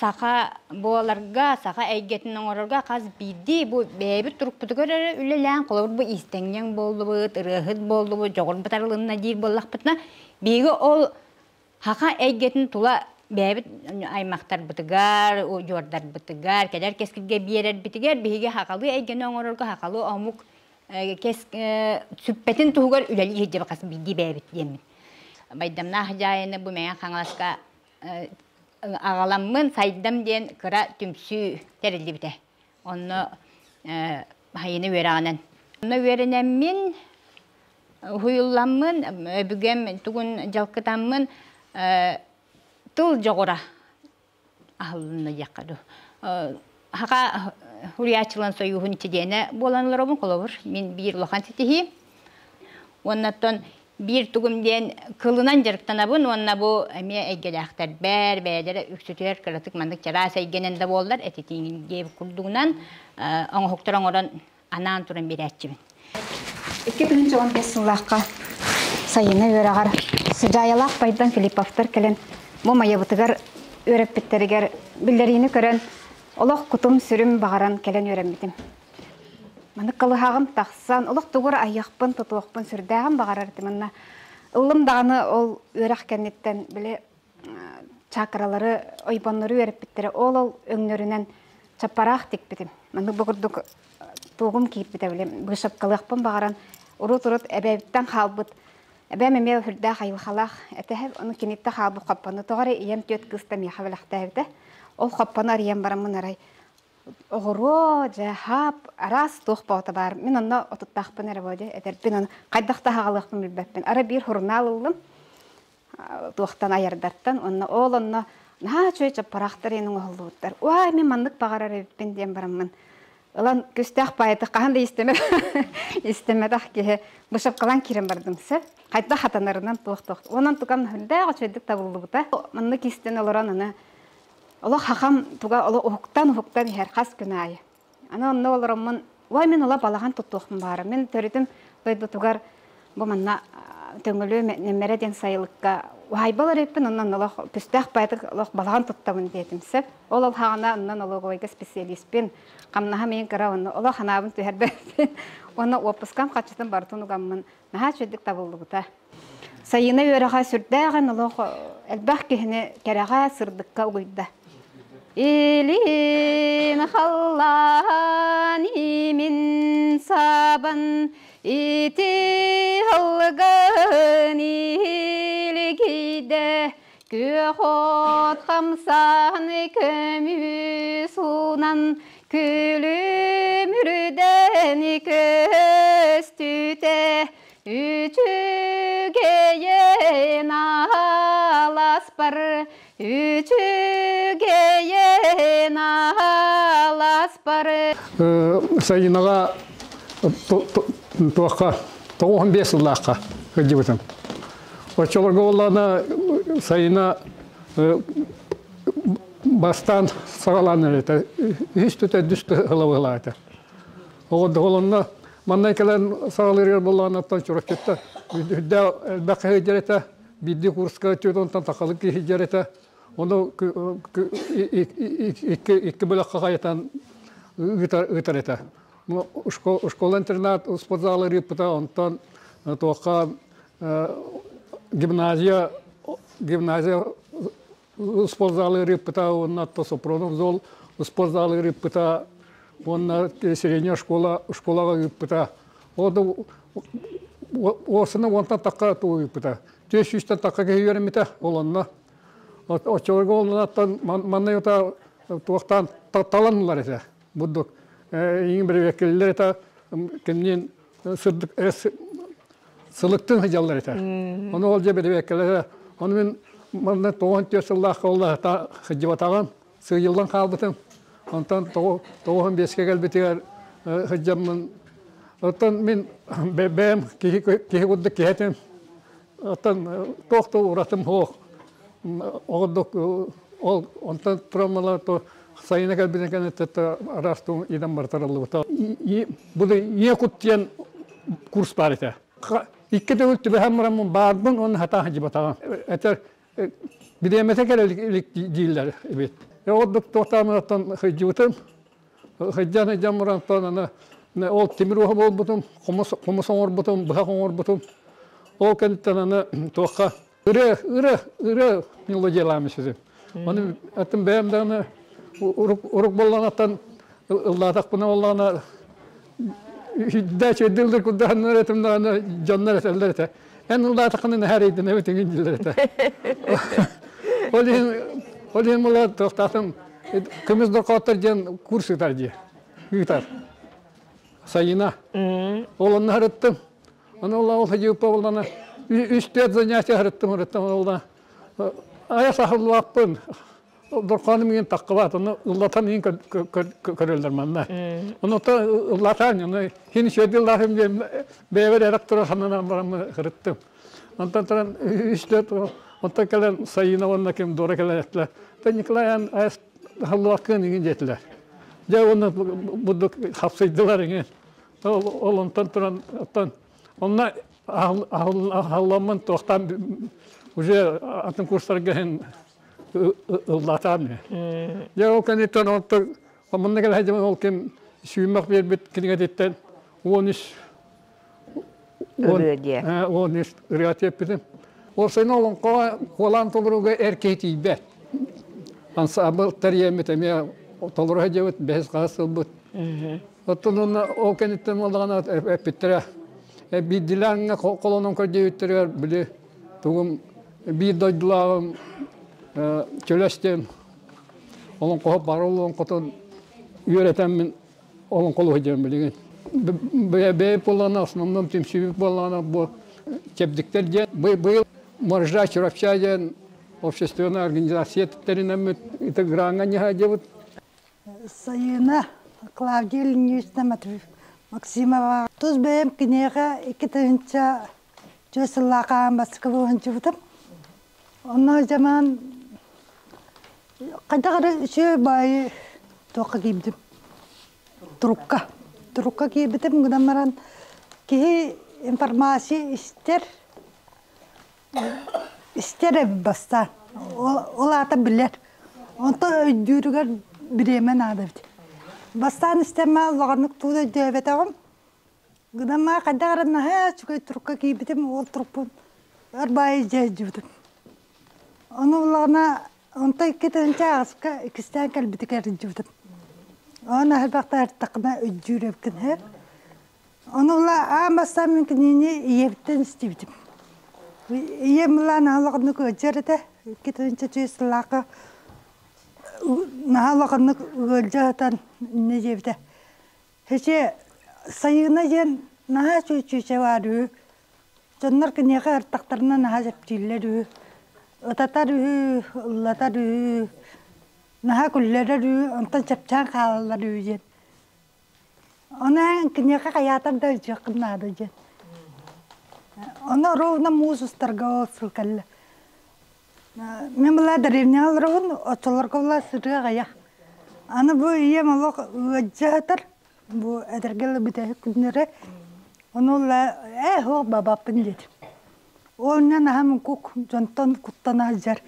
саха буоларга, саха эйгэтин оҥорорго хас биирдии бу бэйэбит турукпутугар эрэ үлэлээн, холобур бу иистэнньэҥ буоллубут, ырыаһыт буоллубут, дьоҕурбут арылынна диир буоллахпытына, биһиги ол саха эйгэтин тула бэйэбит аймахтарбытыгар, удьуордарбытыгар, кэлэр кэскилгэ биэрэрбитигэр биһиги сахалыы эйгэни оҥорорго сахалыы омук кэс сүппэтин туһугар үлэлии сылдьабыт хас биирдии бэйэбит диэммин. Байдамнаах дьаайаны бу Мэҥэ Хаҥаласка аҕаламмын Сайдам диэн кыра түмсүү тэриллибитэ. Онно хайыны үөрэҕинэн. Онно үөрэнэммин, уһуйулламмын, өбүгэм тугун дьалкытаммын тыл дьоҕура аһыллынна диэххэ дуу. Хака суруйааччыларын сойууһун чилиэнэ буолан олоробун, холобур, мин биир улахан ситиһиим. Уоннаттан биир тугум диэн кылынан дьарыктанабын уонна бу эмиэ эйгэлээхтэрбэр, бэйэлэрэ үксүтүгэр кыратык маннык чараас эйгэнэн да буоллар, этитиин диэбит курдугунан оҥоһуктар оҥорон анаан туран биэрээччибин. 2015 сыллаахха сайыны үөрэҕэр Сыдьаайалаах Байдан Филипповтар кэлэн бу Майабытыгар үөрэппиттэригэр биллэриини көрөн олох кутум-сүрүм баҕаран кэлэн үөрэммитим. Маннык кылыһаҕым тахсан, олох тугу эрэ айыахпын, тутуохпун сүрдээҕин баҕарар этим. Манна ыллым даҕаны ол үөрэх кэнниттэн били чакралары, ойбоннору үөрэппиттэрэ. Ол ол өҥнөрүнэн чаппараах тикпитим. Маннык бу курдук тугум киирбитэ били быысапкалыахпын баҕаран урут-урут эбэбиттэн хаалбыт эбээм эмиэ сүрдээх айылҕалаах этэ ону киниттэн хаалбыт хоппону тоҕо эрэ ийэм түөрт кыыста миэхэ бэлэхтээбитэ ол хоппону арыйан бараммын арай оҕуруо дьэ хаап араас туох боото баар мин онно отуттаахпын эрэ буо дии этэрбин ону хайдах да аҕалыахпын билбэппин арай биир сурунаал ыллым туохтан айардартан уонна ол онно наһаа үчүгэй чаппараахтар иэн оҥоһуллубуттар уай мин маннык баҕарар эбиппин диэн бараммын ылан күстээх паайты хаһан да истэмэ истэмэтэх киһи бышапкалаан киирэн бардым сөп хайдах хатанарынан туох туох онон тукан үрдээх үчүгэйдик табыллыбыта маннык истэн олорон аны олох хахам туга олох уһуктан уһуктан иһэр хас күн аайы аны онно олороммун ой мин ыла балаҕан туттуохпун баара мин төрүтүм дойдутугар бу манна Төҥүлү Нэммэрэ диэн сайылыкка уһаайбалар эппин онон олох түстээх баайдык олох балаҕан туттабын диэтим сөп ол алһаҕына онно налоговойга специалиспин хамнаһа миин кыра онно олох ханаабын түһэрбэппин уонна уоппускам харчытын барытын угаммын наһаа үчүгдүк табыллыбыта Сайыына үөрэҕэ сүрдээҕин олох элбэх киһини кэрэҕэ, сырдыкка угуйда. Илин халлаан имин сабан ити халган илгийдэ. Күөх от хамсааны көмүс уунан күлүмүрдэн көстүтэ үчүгэйин аласпар үчүгэйин аласпар Сайынаҕа туохха 95 сыллаахха сылдьыбытым. Оччолорго буоллаҕына сайына бастаан саҕалаан эрэтэ үһүс төрдүс ыла этэ. Оҕолонно манна кэлэн саҕалыырыгар буоллаҕына оттон Чурапчыта үрдээх элбэх киһи этэ, биирдии курска түөрт тахалык киһи этэ. Ону икки бөлөххө хайытан ыытар этэ. Школа-интернат спортзала ыыппыта, онтон туохха гимназия гимназия спортзалы ыыппыта, уонна Сопронов зол спортзалы ыыппыта, уонна средняя школа школаҕа ыыппыта. Осына уонтан тахха туу ыыппыта. 400-тэн тахха киһи үөрэммитэ ол онно. Оччолорго олонаттан манна юта туохтаан таланылар этэ. Буддук иҥ бирибеккеллер это кимнин сырдык сылыктын хыдьаллар этэ. Ону ол же бирибеккелер ону мин манна 94 сыллаах олла хыдьыбатаҕым сыыйыллан хаалбытым. Онтон 95-ке кэлбитигэр хыдьаммын. Оттон мин бэйэм киһи киһи курдук киһи Оттон туох да уратым суох. Оҕордук ол онтон травмалар то сайына кэлбитин кэнниттэн араас идам бартарыллыбыта. Бу ийэ кут диэн курс баар этэ. Икки төгүл түбэһэн бараммын баарбын уонна хатаан сылдьыбатаҕым. Этэр бириэмэтэ кэлэ илик дииллэр эбит. Оҕордук туохтааммын сылдьыбытым. Сылдьан сылдьан баран аны ол тимир уоһа буолбутум, хомус хомус оҥорбутум, быһах оҥорбутум. Ол кэнниттэн аны туохха ырыа ырыа ырыа мелодиялаам сүзүм. Оны атын бэйэм даҕаны урук урук буоллаҕынаттан ыллаатахпына буоллаҕына үрдэ чөйдүллэр курдаһаннар этим даҕаны дьоннор этэллэр этэ. Эн ыллаатаххына наһаа эрэйдэнэбит иҥин дииллэр этэ. Ол иһин ол иһин була туохтаатым Көмүс дорхооттор диэн курс ыытар дии. Ыытар. Сайына. Ол онно харыттым. Аны ол ол хадьыыппа боллана үс төрт занятие харыттым харыттым ол айа сахыллааппын. Дорхоону миин таққыбат, оны ыллатан иин көрөллөр манна. Оны ыллатан, оны хин шөдүллахым диэн бэйэбэр эрак тура сананан бараммын харыттым. Онтон туран үс төрт онтон кэлэн сайына уонна ким дуора кэлэн эттилэр. Та Николай ан халлуаккын иҥин диэтилэр. Дьэ уонна бурдук хапсыйдылар иҥин. Ол онтон туран оттон онно аһылламмын туохтаан уже атын курстарга иһин ыллатаан. Дьэ ол кэнниттэн онтон манна кэлэ ол ким сүүмэх биэрбит кинигэтиттэн 13 Ырыа диэ. 13 ырыа тиэппитим. Ол сайын олоҥхоҕо куолаан толорууга эр киһи тиийбэт. Ансаамбыл тэрийэммит эмиэ толоро сылдьабыт, бэһис хаһыс сылбыт. Оттон онно ол кэнниттэн буоллаҕына эппиттэрэ биирдилээҥҥэ холонон көрдөөбүттэригэр били тугум биир дойдулааҕым Чөлөс диэн олоҥхоһут бары олоҥхотун үөрэтэммин олоҥхолуу сылдьабын билигин. Бэйэ буоллаҕына основном түмсүүбүт буоллаҕына бу чэбдиктэр диэн быйыл Моржа Чурапча диэн общественная организация тэринэммит ити граҥҥа ньаһаадьабыт. Сайына Клавдия Ильинична Максимова тус бэйэм киниэхэ 2 тыһыынча сыллаах аан бастакы уһанчыбытым. Онно дьамаан хайдах эрэ үчүгэй баайы туохха киирбитим. Турукка. Турукка киирбитим гынан баран киһи информация истэр истэр эбит бастаан. Ол аата билэр. Онтон өйдүүрүгэр бириэмэ наада эбит. Бастаан истэммэ улаханнык тугу да өйдөөбөтөҕүм. Гынан хайдах эрэ наһаа үчүгэй турукка киирбитим, ол турукпун өр баайы дьэ өйдүүбүтүм. Ону буллаҕына онто 2 тыһыынча аҕыска иккистээн кэлбитигэр илдьибитим. Ону элбэхтэ ырыттаххына өйдүүр эбиккин һэр. Ону ыла аан бастаан мин кинини ийэбиттэн истибитим. Ийэм ылаан аһылыгыннык ыалдьар этэ. 2 сыллаахха наһаа улаханнык ыалдьа сытан инньэ диэбитэ. Һэчэ сайыына диэн наһаа чүүчүүчэ баар үһү. Дьоннор киниэхэ артахтарына наһаа чэпчииллэр үһү. Ытатар үһү, ыллатар үһү, наһаа күллэрэр үһү, онтон чэпчээн хаалаллар үһү диэн. Ону киниэхэ хайаатар да ыдьыаххын наада диэн. Ону ровно муус устарга ол сыл кэллэ. Мин была дэриэбинэҕэ олоробун, оччолорго была сырыы аҕыйах. Аны бу ийэм олох ыалдьа сытар, бу эдэргэ ыла бүтэһик күннэрэ. Ону ыла ээ суох бабаппын диэтим. Ол иннинэ наһаа муҥкук дьонтон куттана сылдьар.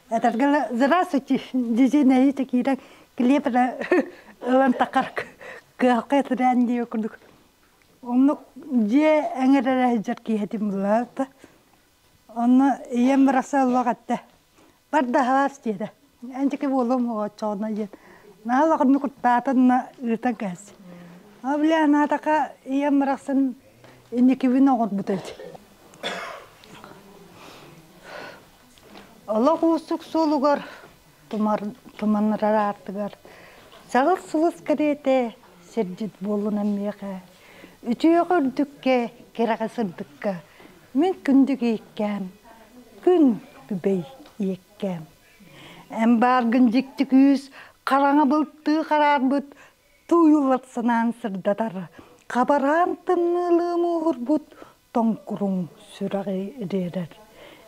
Этэргэ ыла здравствуйте дьизи нэһиичэ киирэн килиэп эрэ ылан тахар кыахха этирээн диэ курдук. Оннук дьиэ эҥэр эрэ сылдьар киһи этим булаата. Онно ийэм барахсан олох эттэ. Бар да аһаас диэтэ. Энчики буолуом оҕоччоҕуна диэн. Наһаа улаханнык куттаатан ыытан кээс. А били анаатаха ийэм барахсан инникибин оҕорбут эбит. Олох уустук суолугар туманнарар аартыгар чаҕыл сулус кэриэтэ сирдьит буоллунан миэхэ үтүөҕэ үрдүккэ кэрэҕэ сырдыкка Мин күндү ииккээм, күн күбэй иэккээм. Эн бааргын дьикти күүс, хараҥа былтыы хараарбыт, тууйуллар санаан сырдатар, хабараан тымныылыы мууһурбут тоҥкуруҥ сүрэҕи ириэрэр.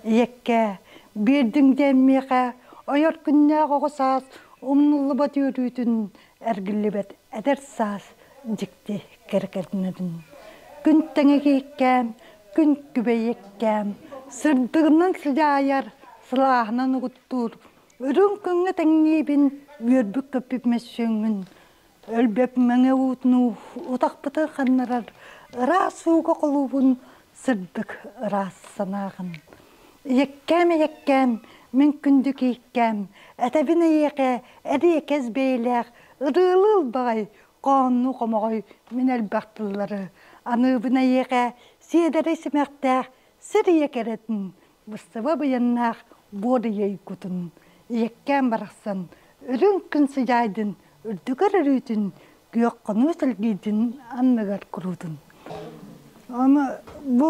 Ийэккээ, биэрдиҥ диэн миэхэ ойор күннээх оҕо саас умнуллубат үөрүүтүн эргиллибэт эдэр саас дьикти кэргэннэрин. Күн тэҥэ киһиккээм, күн күбэйиккээм, сырдыгынан сыдьаайар, сылааһынан угуттуур, үрүҥ күҥҥэ тэҥниибин, үөрбүт-көппүт мөссүөҥҥүн, өлбөт мэҥэ уутунуу утахпыты ханнарар ыраас ууга холуубун сырдык ыраас санааҕын. Ийэккээм, ийэккээм, мин күндү киһиккээм, этэбин эйиэхэ эриэкэс бэйэлээх ырыалыы ылбаҕай хоонну хомоҕой мин элбэх тыллары аныыбын эйиэхэ сиэдэрэй симэхтээх сир ийэ кэрэтин быстыба быйаннаах буор ийэ кутун ийэккээн барахсан үрүҥ күн сыдьаайдын үрдүгэр өрүүтүн күөх хонуу сэлгиитин анныгар куруутун Аны бу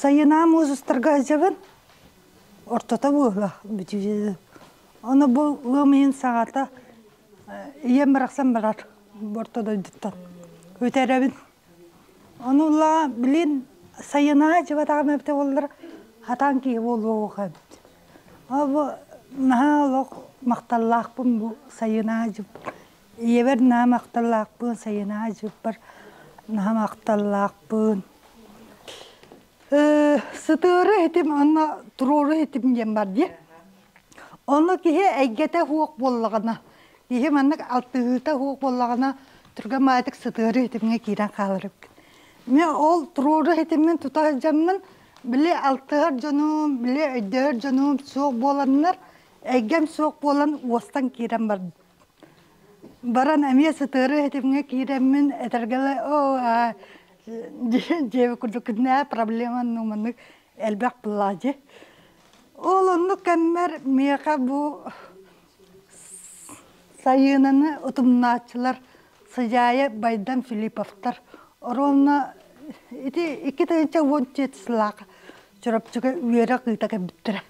сайынаа муус устарга сылдьабын ортото буола бүтү Ону бу ыам ыйын саҕата ийэм барахсан барар орто дойдуттан. Үтэрэбин. Ону ыла билин сайынаа дьыбатаҕым эбитэ буоллар хатаан киһи буолуоҕа эбит. Ол бу наһаа олох махталлаахпын бу сайынаа дьып. Ийэбэр наһаа махталлаахпын, сайынаа дьыппар наһаа махталлаахпын. Сытыары этим уонна туруору этим диэн бар дии. Ону киһи эйгэтэ суох буоллаҕына, киһи маннык алтыһыыта суох буоллаҕына, түргэн баҕайытык сытыары ситимҥэ киирэн хаалар эбиккин. Мин ол туруору ситиммин тута сылдьаммын, били алтыһар дьонум, били өйдөһөр дьонум суох буоланнар, эйгэм суох буолан уостан киирэн бардым. Баран эмиэ сытыары ситимҥэ киирэммин этэргэ оо дьиэбит курдук күннээ проблема маннык элбэх буллаадьы. Ол оннук кэммэр миэхэ бу сайыынаны утумнааччылар Сыдьаайа Байдам Филипповтар ровно ити 2014 сыллаах Чурапчыга үөрэх ыыта кэлбиттэрэ.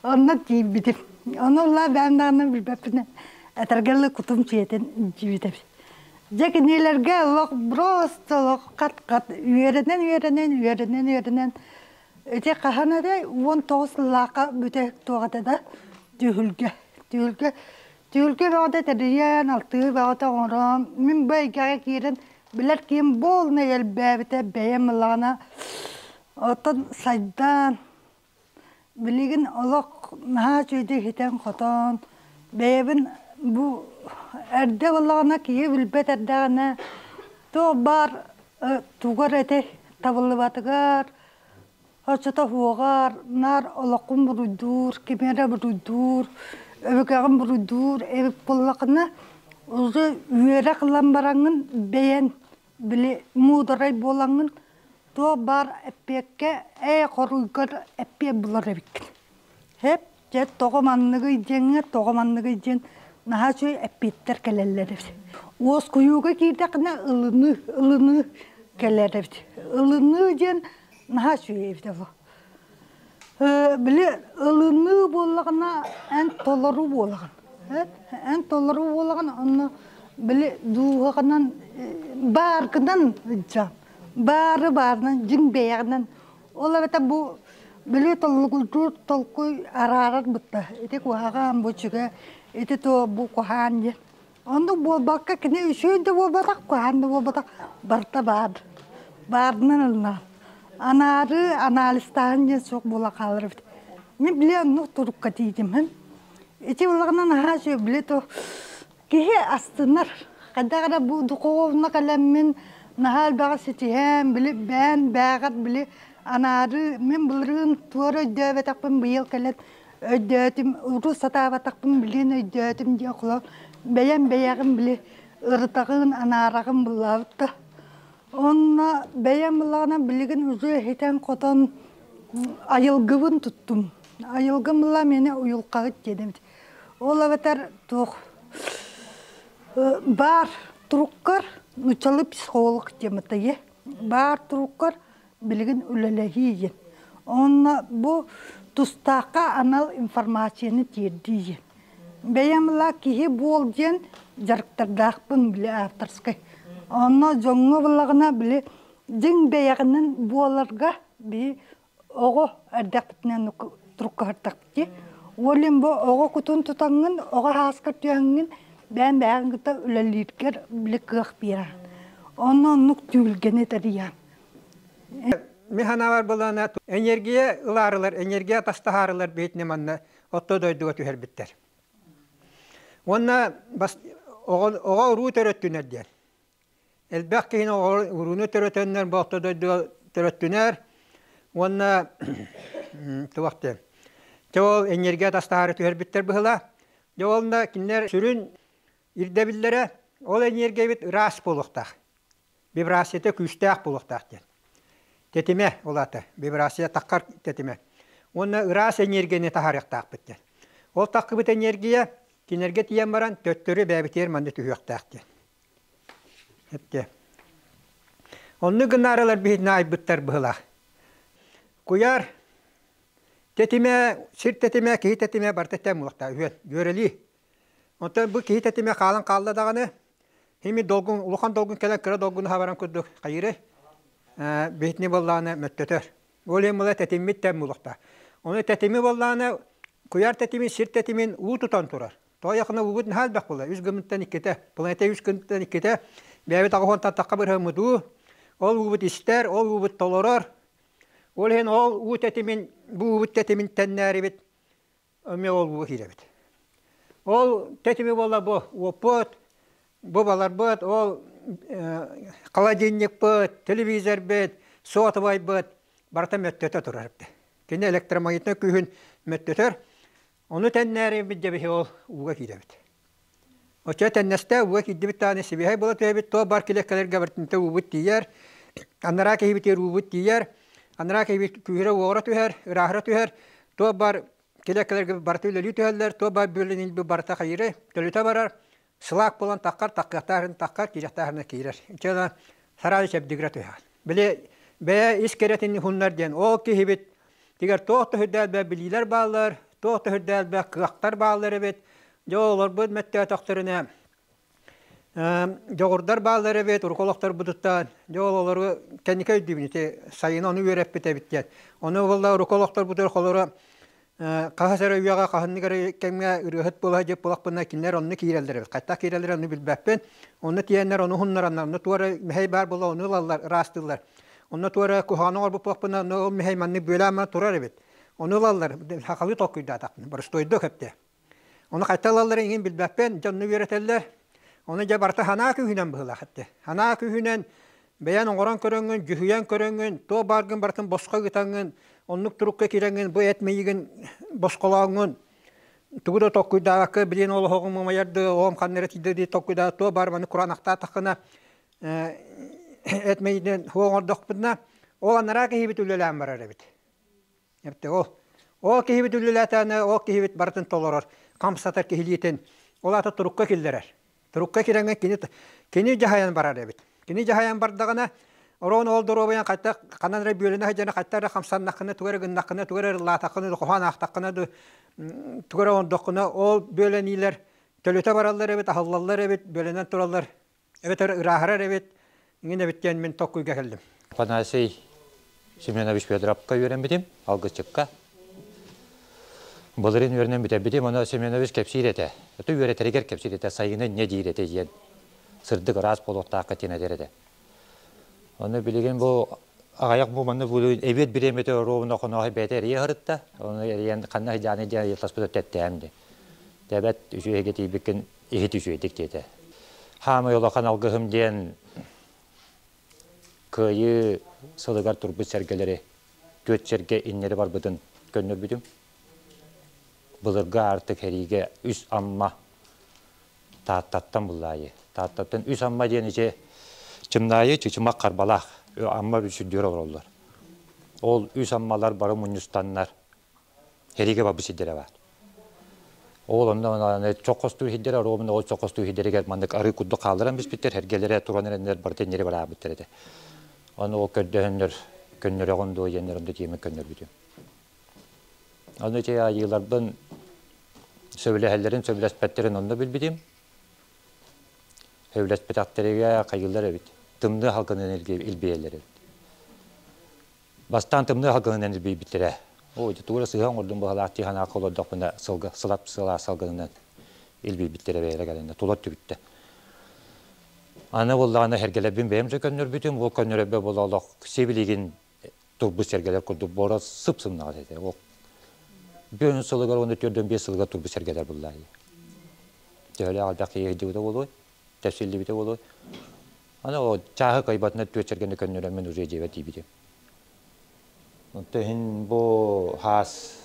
Онно тиийбитим. Ону улаа бэйэм даҕаны билбэппинэ этэргэ кутум сиэтин дьиибитэбит. Дьэ кинилэргэ олох просто олох хат-хат үөрэнэн үөрэнэн үөрэнэн үөрэнэн ити хаһан эрэ 19 сыллаахха бүтэһик туох этэ да түһүлгэ түһүлгэ түһүлгэ бөҕөтө тэрийэн алтыы бөҕөтө оҥорон мин бу эйгэҕэ киирэн билэр киһим буолна элбээбитэ бэйэм ыллаҕына оттон сайдан Билигин олох наһаа үчүгэйдик ситэн-хотон, бэйэбин бу эрдэ буоллаҕына киһи билбэт эрдэҕинэ туох баар тугар этэй табыллыбатыгар, оччото суоҕар наар олоххун буруйдуур, кими эрэ буруйдуур, өбүгэҕин буруйдуур эбит буоллаххына уже үөрэх ылан бараҥҥын бэйэҥ били муударай буолаҥҥын. Туох баар эппиэккэ ээ хоруйгар эппиэт булар эбиккин. Һэп, дьэ тоҕо манныгый диэҥҥэ тоҕо манныгый диэн наһаа үчүгэй эппиэттэр кэлэллэр эбит. Уоскуйууга киирдэххинэ ылыныы, ылыныы кэлэр эбит. Ылыныы диэн наһаа үчүгэй эбит ол. Били ылыныы буоллаҕына эн толору буолаҕын. Эн толору буолаҕын онно били дууһаҕынан бааргынан ыдьаан баары баарынан дьиҥ бэйэҕинэн ол эбэтэр бу били толлугурдуур толкуй араарар бытта ити куһаҕан бу үчүгэй ити туох бу куһаҕан диэн оннук буолбакка кини үчүгэй да буолбатах куһаҕан да буолбатах барыта баар баарынан ылына анаары анализтааһын диэн суох буола хаалар эбит мин били оннук турукка тиийдим ити буоллаҕына наһаа үчүгэй били то Киһи астынар. Хайдах эрэ бу духовно кэлэммин наһаа элбэҕи ситиһэн, били бэйэм бээҕэр били анаары мин былырыын туора өйдөөбөтөхпүн быйыл кэлэн өйдөөтүм, урут сатаабатахпын билигин өйдөөтүм диэн холор бэйэм бэйэҕин били ырытаҕын, анаараҕын буллаабыт да. Онно бэйэм буллаҕына билигин уже иһитэн-хотон айылгыбын туттум. Айылгым була мени уйулҕаһыт диэн эбит. Ол эбэтэр туох баар туруккар нууччалыы психолог диэмэтэ баар туруккар билигин үлэлэһии диэн. Онно бу тустаахха анал информацияны тиэрдии диэн. Бэйэм ыла киһи буол диэн дьарыктардаахпын били авторскай. Онно дьоҥҥо буллаҕына били дьиҥ бэйэҕинэн буоларга би оҕо эрдэхпитинэн туруккаһыртахпыт дии. Уолин бу оҕо кутун тутаҥҥын, оҕо ааскар түһэҥҥин, бэйэм бэйэҕин кытта үлэлииргэр били кыах биэрэн. Онно оннук түүлгэни тэрийэн. Мин санаабар былаана энергия ылаарылар, энергия тастаһаарылар биһитини манна отто дойдуга түһэрбиттэр. Уонна оҕо уруу төрөттүнэр диэн. Элбэх киһини урууну төрөтөннөр бу орто дойдуга төрөттүнэр уонна туох диэн. Дьэ ол энергия тастаары түһэрбиттэр быһыла. Дьэ уонна кинилэр сүрүн ирдэбиллэрэ ол энергиябит ыраас буолуохтаах. Вибрацията күүстээх буолуохтаах диэн. Тэтимэ ол аата вибрация таххар тэтимэ. Уонна ыраас энергияны таһаарыахтаахпыт диэн. Ол таххыбыт энергия кинилэргэ тиийэн баран төттөрү бэйэбитигэр манна түһүөхтээх диэн. Эптэ. Оннук гынаарылар биһитинэ айбыттар быһылаах. Куйаар тэтимэ, сир тэтимэ, киһи тэтимэ барыта тэҥ буолуохтаах үһүөн, үөрэлии. Онтон бу киһи тэтимэ хаалан хаалла даҕаны, хими долгун, улахан долгун кэлэн кыра долгуну хабаран курдук хайыырый? Биһитини буоллаҕына мөттөтөр. Ол иһин була тэтиммит тэҥ буолуохтаах. Ону тэтими буоллаҕына куйаар тэтимин, сир тэтимин уу тутан турар. Тоойохуна уубут наһаа элбэх буолла. Үс гыммыттан иккитэ, планета үс гыммыттан иккитэ. Бэйэбит аҕыс тахха бырыһыммыт уу. Ол уубут истэр, ол уубут толорор. Ол иһин ол уу тэтимин, бу уубут тэтимин тэннээрибит, эмиэ ол ууга киирэбит. Ол тэтими буолла бу уоппут, бу баларбыт, ол холодильникпыт, телевизорбыт, сотовайбыт барыта мөттөтө турар. Кини электромагнитнай күүһүн мөттөтөр. Ону тэннээри дьэбиһи ол ууга киирэбит. Оччо тэннэстэ ууга киирдибит даҕаны сибиһэй буола түһэбит, туох бар килиэккэлэргэ бартынта уубут тиийэр, анараа киһибитигэр уубут тиийэр, анараа киһибит күүһүрэ уоҕура түһэр, ырааһыра түһэр, туох бар килиэккэлэргэ барыта үлэлии түһэллэр, туох бар бүөлэнилби барыта хайыыры, төлүтэ барар, сылаак буолан таххар, таххыахтаахын таххар, киирэхтээхинэ киирэр. Иччэ сараады чэбдигирэ түһэр. Били бэйэ ис кэрэтин хуннар диэн ол киһибит тигэр туох да үрдээх билиилэр бааллар, туох да үрдээх кыахтар бааллар эбит. Дьэ олорбут мөттөөтөхтөрүнэ дьоҕурдар бааллар эбит, урукку олохторбутуттан. Дьэ ол олору кэнники өйдүүбүн ити сайын ону үөрэппит эбит диэн. Ону буолла урукку олохторбутугар холоро хаһыс эрэ үйэҕэ хаһыннык эрэ кэмҥэ ырыаһыт буола сылдьыбыт буолахпына кинилэр онно киирэллэр эбит. Хайдах киирэллэр ону билбэппин. Онно тиийэннэр ону уһуннараннар, онно туора мэһэй баар буола ону ылаллар, ыраастыыллар. Онно туора куһаҕаны оҥорбут буолахпына, онно ол мэһэй маннык бүөлээн турар эбит. Ону ылаллар, сахалыы толкуйдаатахпына, боростуойдук эптэ. Ону хайта ылалларын иҥин билбэппин, дьонну үөрэтэллэр. Ону дьэ барыта санаа күүһүнэн быһыылаах этэ. Санаа күүһүнэн бэйэн оҥорон көрөҥҥүн, дьүһүйэн көрөҥҥүн, туох бааргын барытын босхо ыытаҥҥын, оннук турукка киирэҥҥин, бу эт миигин босхолооҥҥун, тугу да толкуйдаабакка, билин ол оһоҕум умайар дыы, оҕом ханна эрэ тиийдэ дии толкуйдаабат, туох баар маны кураанахтаатаххына, эт миигинэн суох оҥордохпутуна, Ол анараа киһибит үлэлээн барар эбит. Эбитэ ол. Ол киһибит үлэлээтэҕинэ, ол киһибит барытын толорор, хамсатар киһилиитин, ол аата турукка киллэрэр. Турукка кирэҥҥэ кини кини дьаһайан барар эбит. Кини дьаһайан бардаҕына, ороон ол доруобуйаҥ хайдах ханан эрэ бүөлэнэ сылдьан хайдах эрэ хамсаннаххына, тугу эрэ гыннаххына, тугу эрэ ыллаатаххына, хоһоон аахтаххына, тугу эрэ оҥордоххуна, ол бүөлэниилэр төлүтэ бараллар эбит, аһыллаллар эбит, бүөлэнэн тураллар эбэтэр ырааһырар эбит, иҥин эбит диэн мин толкуйга кэллим. Афанасий Семенович Федоровка үөрэммитим, алгысчыкка. Былырыын үөрэнэн бүтэрбитим, ону Семенович кэпсиир этэ. Это үөрэтэригэр кэпсиир этэ, сайыны не диир этэ диэн. Сырдык ыраас буолуохтаахха диэн этэр этэ. Ону билигин бу аҕыйах бу манна бу эбиэт бириэмэтэ оруобуна хонооһой бэйэтэ эрийэ сырытта. Ону эрийэн ханна сыдьааны диэн ыйыталаспыта тэттээм диэн. Тэбэт үчүгэйгэ тиийбиккин иһит үчүгэйдик диэтэ. Хаамай улахан алгыһым диэн Кыайыы сылыгар турбут сэргэлэри түөрт сэргэ иннэри барбытын көннөрбүтүм. Былыргы аартык сэриигэ үс Амма Тааттаттан буллаайы. Тааттаттан үс Амма диэн ичи Чымнаайы, Чычымах, Харбалаах Амма сүрдүөр олороллор. Ол үс Аммалар бары мунньустаннар Сэриигэ барбыт сирдэрэ баар. Ол онно чох хостуу иһирдэрэ, оруобуна ол чох хостуу иһирдэригэр маннык арыы курдук хаалларан биспиттэр, эргэлэрэ туран эрэннэр барыта иннэри бараабыттар этэ. Ону ол көрдөһөннөр көннөрөҕүн дуо диэннэр онно тиэмэ көннөрбүтүм. Ону ити айыыларбын сөбүлэһэллэрин, сөбүлэспэттэрин онно билбитим. Сөбүлэспэтэхтэригэ хайыылар эбит. Тымныы халгынын илбийэллэр эбит. Бастаан тымныы халгынынан илбийбиттэрэ. Оо, ити тугу эрэ сыһа оҥордум быһалаах дии санаакка олордохпуна сылга сылап сылаас салгынынан илбийбиттэрэ бэйэлэрэ кэлэннэр тула өттүбүттэ. Аны буоллаҕына сэргэлэрбин бэйэм да көннөрбүтүм, ол көннөрөрбө буола олох сибилигин турбут сэргэлэр курдук буора сып-сымнаҕас этэ. Ол бүөн сылыгар уонна төрдөн биэс сылыгар турбут сэргэлэр буллаайы. Төһөлөөх элбэх киһи ыйдыбыта буолуой, тэпсиллибитэ буолуой. Аны ол чааһы кыайбатына түөрт сэргэни көннөрөммүн уже дьиэбэр тиийбитим. Онто иһин бу хаас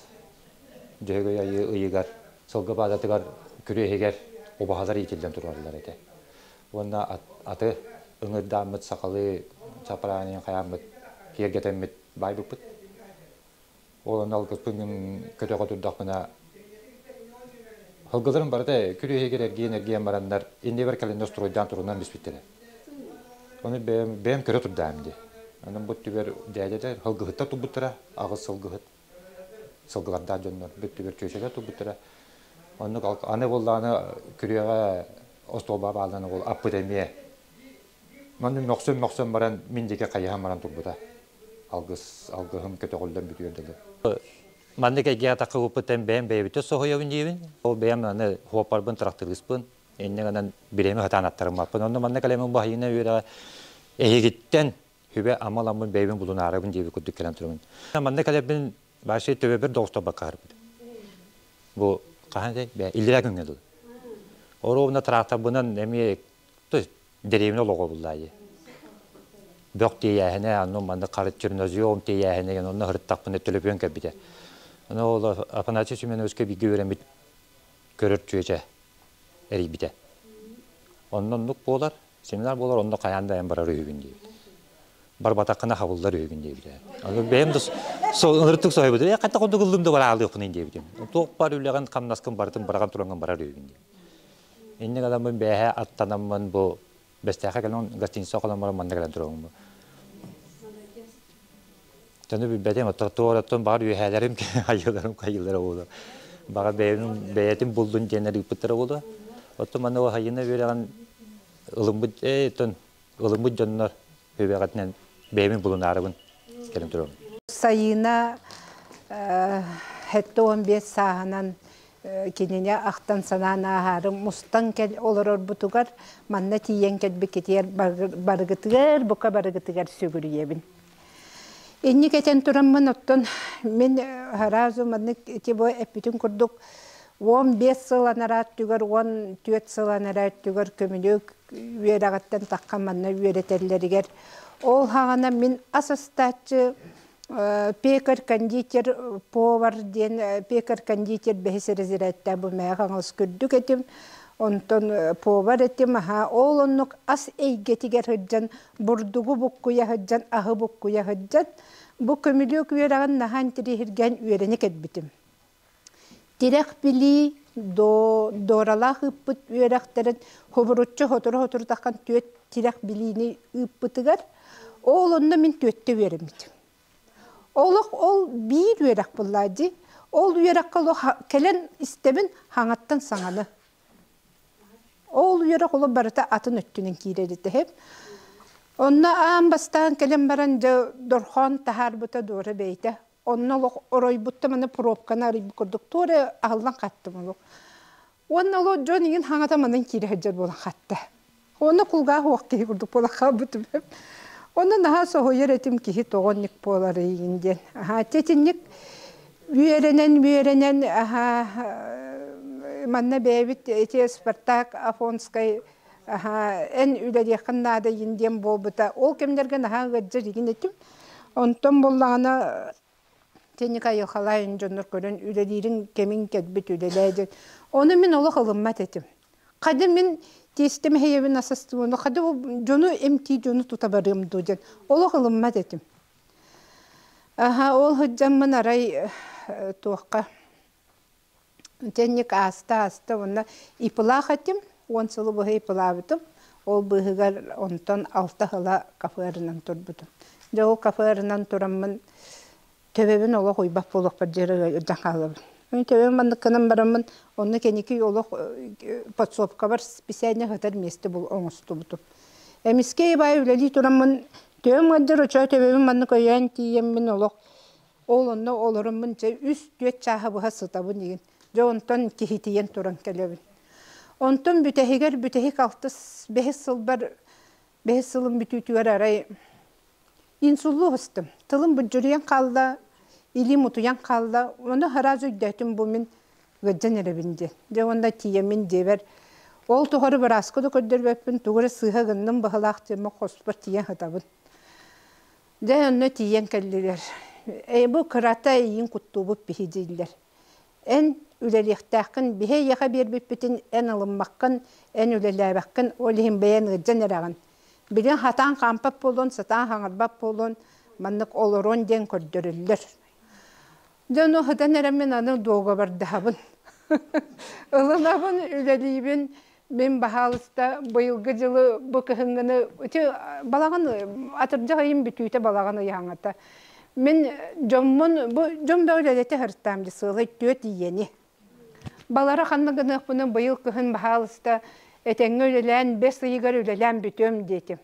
Дьөһөгөй айыы ыйыгар сылгы баазатыгар күрүөһүгэр убаһалар иитиллэн тураллар этэ. Уонна аты ыҥырдааммыт сахалыы чапраанын хайааммыт киэргэтэммит баайбыппыт. Ол онно алгыспын көтөҕө турдахпына Сылгыларым барыта күрүөһүгэр эргийэн-эргийэн бараннар иннибэр кэлэннэр стройдаан турунан биспиттэрэ. Ону бэйэм, бэйэм көрө турдаам дии. Онон бу өттүгэр дьээдьэлэр сылгыһыттар турбуттара, аҕыс сылгыһыт. Сылгылардаах дьоннор бүттүгэр чүөчэлэр турбуттара. Оннук аны буоллаҕына күрүөҕэ остуолба бааллан ол аппыт эмиэ. Манна мөхсөн-мөхсөн баран мин диэки хайыһан баран турбута. Алгыс, алгыһым көтөҕүллэн бүтүөр дылы. Маннык эйгэҕэ таххыбыппыттан бэйэм бэйэбитэ соһуйабын диибин. Ол бэйэм аны хуоппарбын, тырахтырыыспын, инньэ гынан бириэмэ сатаан аттарыммаппын. Онно манна кэлэммин баһыйына үөрэҕэ эһигиттэн сүбэ-ама ыламмын бэйэбин булунаарабын диэбит курдук кэлэн турабын. Манна кэлэрбин вообще төбөбөр доҕустарбакка харбытым. Бу хаһан этэй? Бээ, иллэрээ күҥҥэ дылы. Оруобуна тракторбынан эмиэ то есть дэриэбинэ олоҕо буллаайы. Бөх тиэйээһинэ, онно маннык харыт чернозем тиэйээһинэ, онно сырыттахпына төлөпүөн кэлбитэ. Ону ол Афанасий Семеновичка бииргэ үөрэммит көрөр чүөчэ эрийбитэ. Онно оннук буолар, семинар буолар, онно хайаан да айан барар үһүгүн диэбит. Барбатаххына хабыллар үһүгүн диэбитэ. Аны бэйэм да ынырыктык соһуйбутум. Ээ, хайдах курдук ыллым да бараалыахпыный диэбитим. Туох бар үлэҕин, хамнаскын барытын быраҕан тураҥҥын барар үһүгүн диэбит. Инник адаммын бээһэ аттанаммын бу Бэстээххэ кэлэн гостиница холон баран манна кэлэн турабын бу. Дьону билбэтим, оттон баҕар үөһээлэрим айыыларым хайыылара буолуо. Баҕар бэйэбин бэйэтин буллун диэннэр ыыппыттара буолуо. Оттон манна хайына үөрэҕин ылыммыт ээ оттон ылыммыт дьоннор үөрэҕитинэн бэйэбин булунаарыбын кэлэн турабын. Сайыына 75 сааһынан кинини ахтан санаан ааһаары мустан кэл олорорбутугар манна тиийэн кэлбиккитигэр барыгытыгар бука барыгытыгар сүгүрүйэбин. Инник этэн тураммын оттон мин сразу маннык ити бу эппитин курдук 15 сыл анараа өттүгэр 14 сыл анараа өттүгэр көмүлүөк үөрэҕиттэн таххан манна үөрэтэллэригэр ол хаҕана мин ас астааччы Пекарь-кондитер повар диэн пекарь-кондитер бэһис разрядта бу мээҕэ оҥос көрдүк этим. Онтон повар этим, аха, ол оннук ас эйгэтигэр сылдьан, бурдугу буккуйа сылдьан, аһы буккуйа сылдьан, бу көмүлүөк үөрэҕин наһаа интэриэһиргээн үөрэнэ кэлбитим. Тирэх билии Доралаах ыыппыт үөрэхтэрин хобуруччу сотору-сотору таххан түөрт тирэх билиини ыыппытыгар, ол онно мин түөттэ үөрэммитим. Олох ол биир үөрэх буллаа дии. Ол үөрэххэ олох кэлэн истэбин хаҥаттан саҥаны. Ол үөрэх олох барыта атын өттүнэн киирэр этэ. Онно аан бастаан кэлэн баран дьэ дорхоон таһаарбыта Дора бэйэтэ. Онно олох оройбутта маны пробканы арыйбыт курдук туора аһыллан хаттым олох. Уонна олох дьон иҥин хаҥата манан киирэ сылдьар буолан хатта. Онно кулгаах уох киһи курдук буолан хаалбытым. Онно наһаа соһуйар этим киһи тоҕо оннук буоларый диэн. Аһаа тетинник үөрэнэн үөрэнэн аһаа манна бэйэбит ити Спартак Афонскай аһаа эн үлэлиэххин наада иин диэн буолбута. Ол кэмнэргэ наһаа ыалдьар игин этим. Онтон буллаҕына Тенника айылхалаайын дьоннор көрөн үлэлиирин кэмин кэлбит үлэлээ диэн. Ону мин олох ылыммат этим. Хады мин тиэстэм эһэйэбин асастыбыны, хады дьону эмтии дьону тута барыам дуу диэн олох ылыммат этим. Аха, ол сылдьаммын арай туохха Тенник ааста-ааста уонна ИП-лаах этим, 10 сылы быһа ИП-лаабытым. Ол быыһыгар онтон алта сыла каферынан турбутум. Дьэ ол каферынан тураммын төбөбүн олох уйбат буолуохпар диэри ыдьан хаалабын. Төбөм маннык гынан бараммын, онно кэнники олох подсобкабар специально сытар миэстэ бул оҥостубутум. Эмискэ баай үлэлии тураммын, төбөм ыалдьар очоо төбөбүн маннык өйөөн тиийэммин олох Ол онно олороммун дьэ үс-түөрт чааһы быһа сытабын игин. Дьэ онтон киһитийэн туран кэлэбин. Онтон бүтэһигэр бүтэһик алтыс бэһис сылбар бэһис сылым бүтүүтүгэр арай инсуллуу ыстым. Тылым буддьуруйан хаалла, илиим утуйан хаалла. Ону сразу өйдөөтүм бу мин ыалдьан эрэбин диэн. Дьэ уонна тиийэммин дьиэбэр ол тухары бырааска да көрдөрбөппүн, тугу эрэ сыыһа гынным быһылаах диэммин хоспор тиийэн сытабын. Дьэ, онно тиийэн кэллилэр. Ээ, бу кырата эйиин куттуубут биһи дииллэр. Эн үлэлиэхтээххин, биһи эйиэхэ биэрбиппитин эн ылыммаккын, эн үлэлээбэккин, ол иһин бэйэн ыалдьан эрэҕин. Билигин хатаан хаампат буолуон, сатаан хаҥырбат буолуон, маннык олоруон диэн көрдөрөллөр. Дьэ, ону сытан эрэммин аны дуогабардаһабын. Ылынабын, үлэлиибин. Мин баһаалыста быйылгы дьылы бу кыһыҥҥыны ити балаҕан атырдьах ыйын бүтүүтэ балаҕан ыйааҥата. Мин дьоммун бу дьон да үлэлэтэ сырыттаам дии сыалай түөрт ийэни. Балара ханна гыныахпына быйыл кыһын баһаалыста этэҥҥэ үлэлээн бэс ыйыгар үлэлээн бүтүөм диэтим.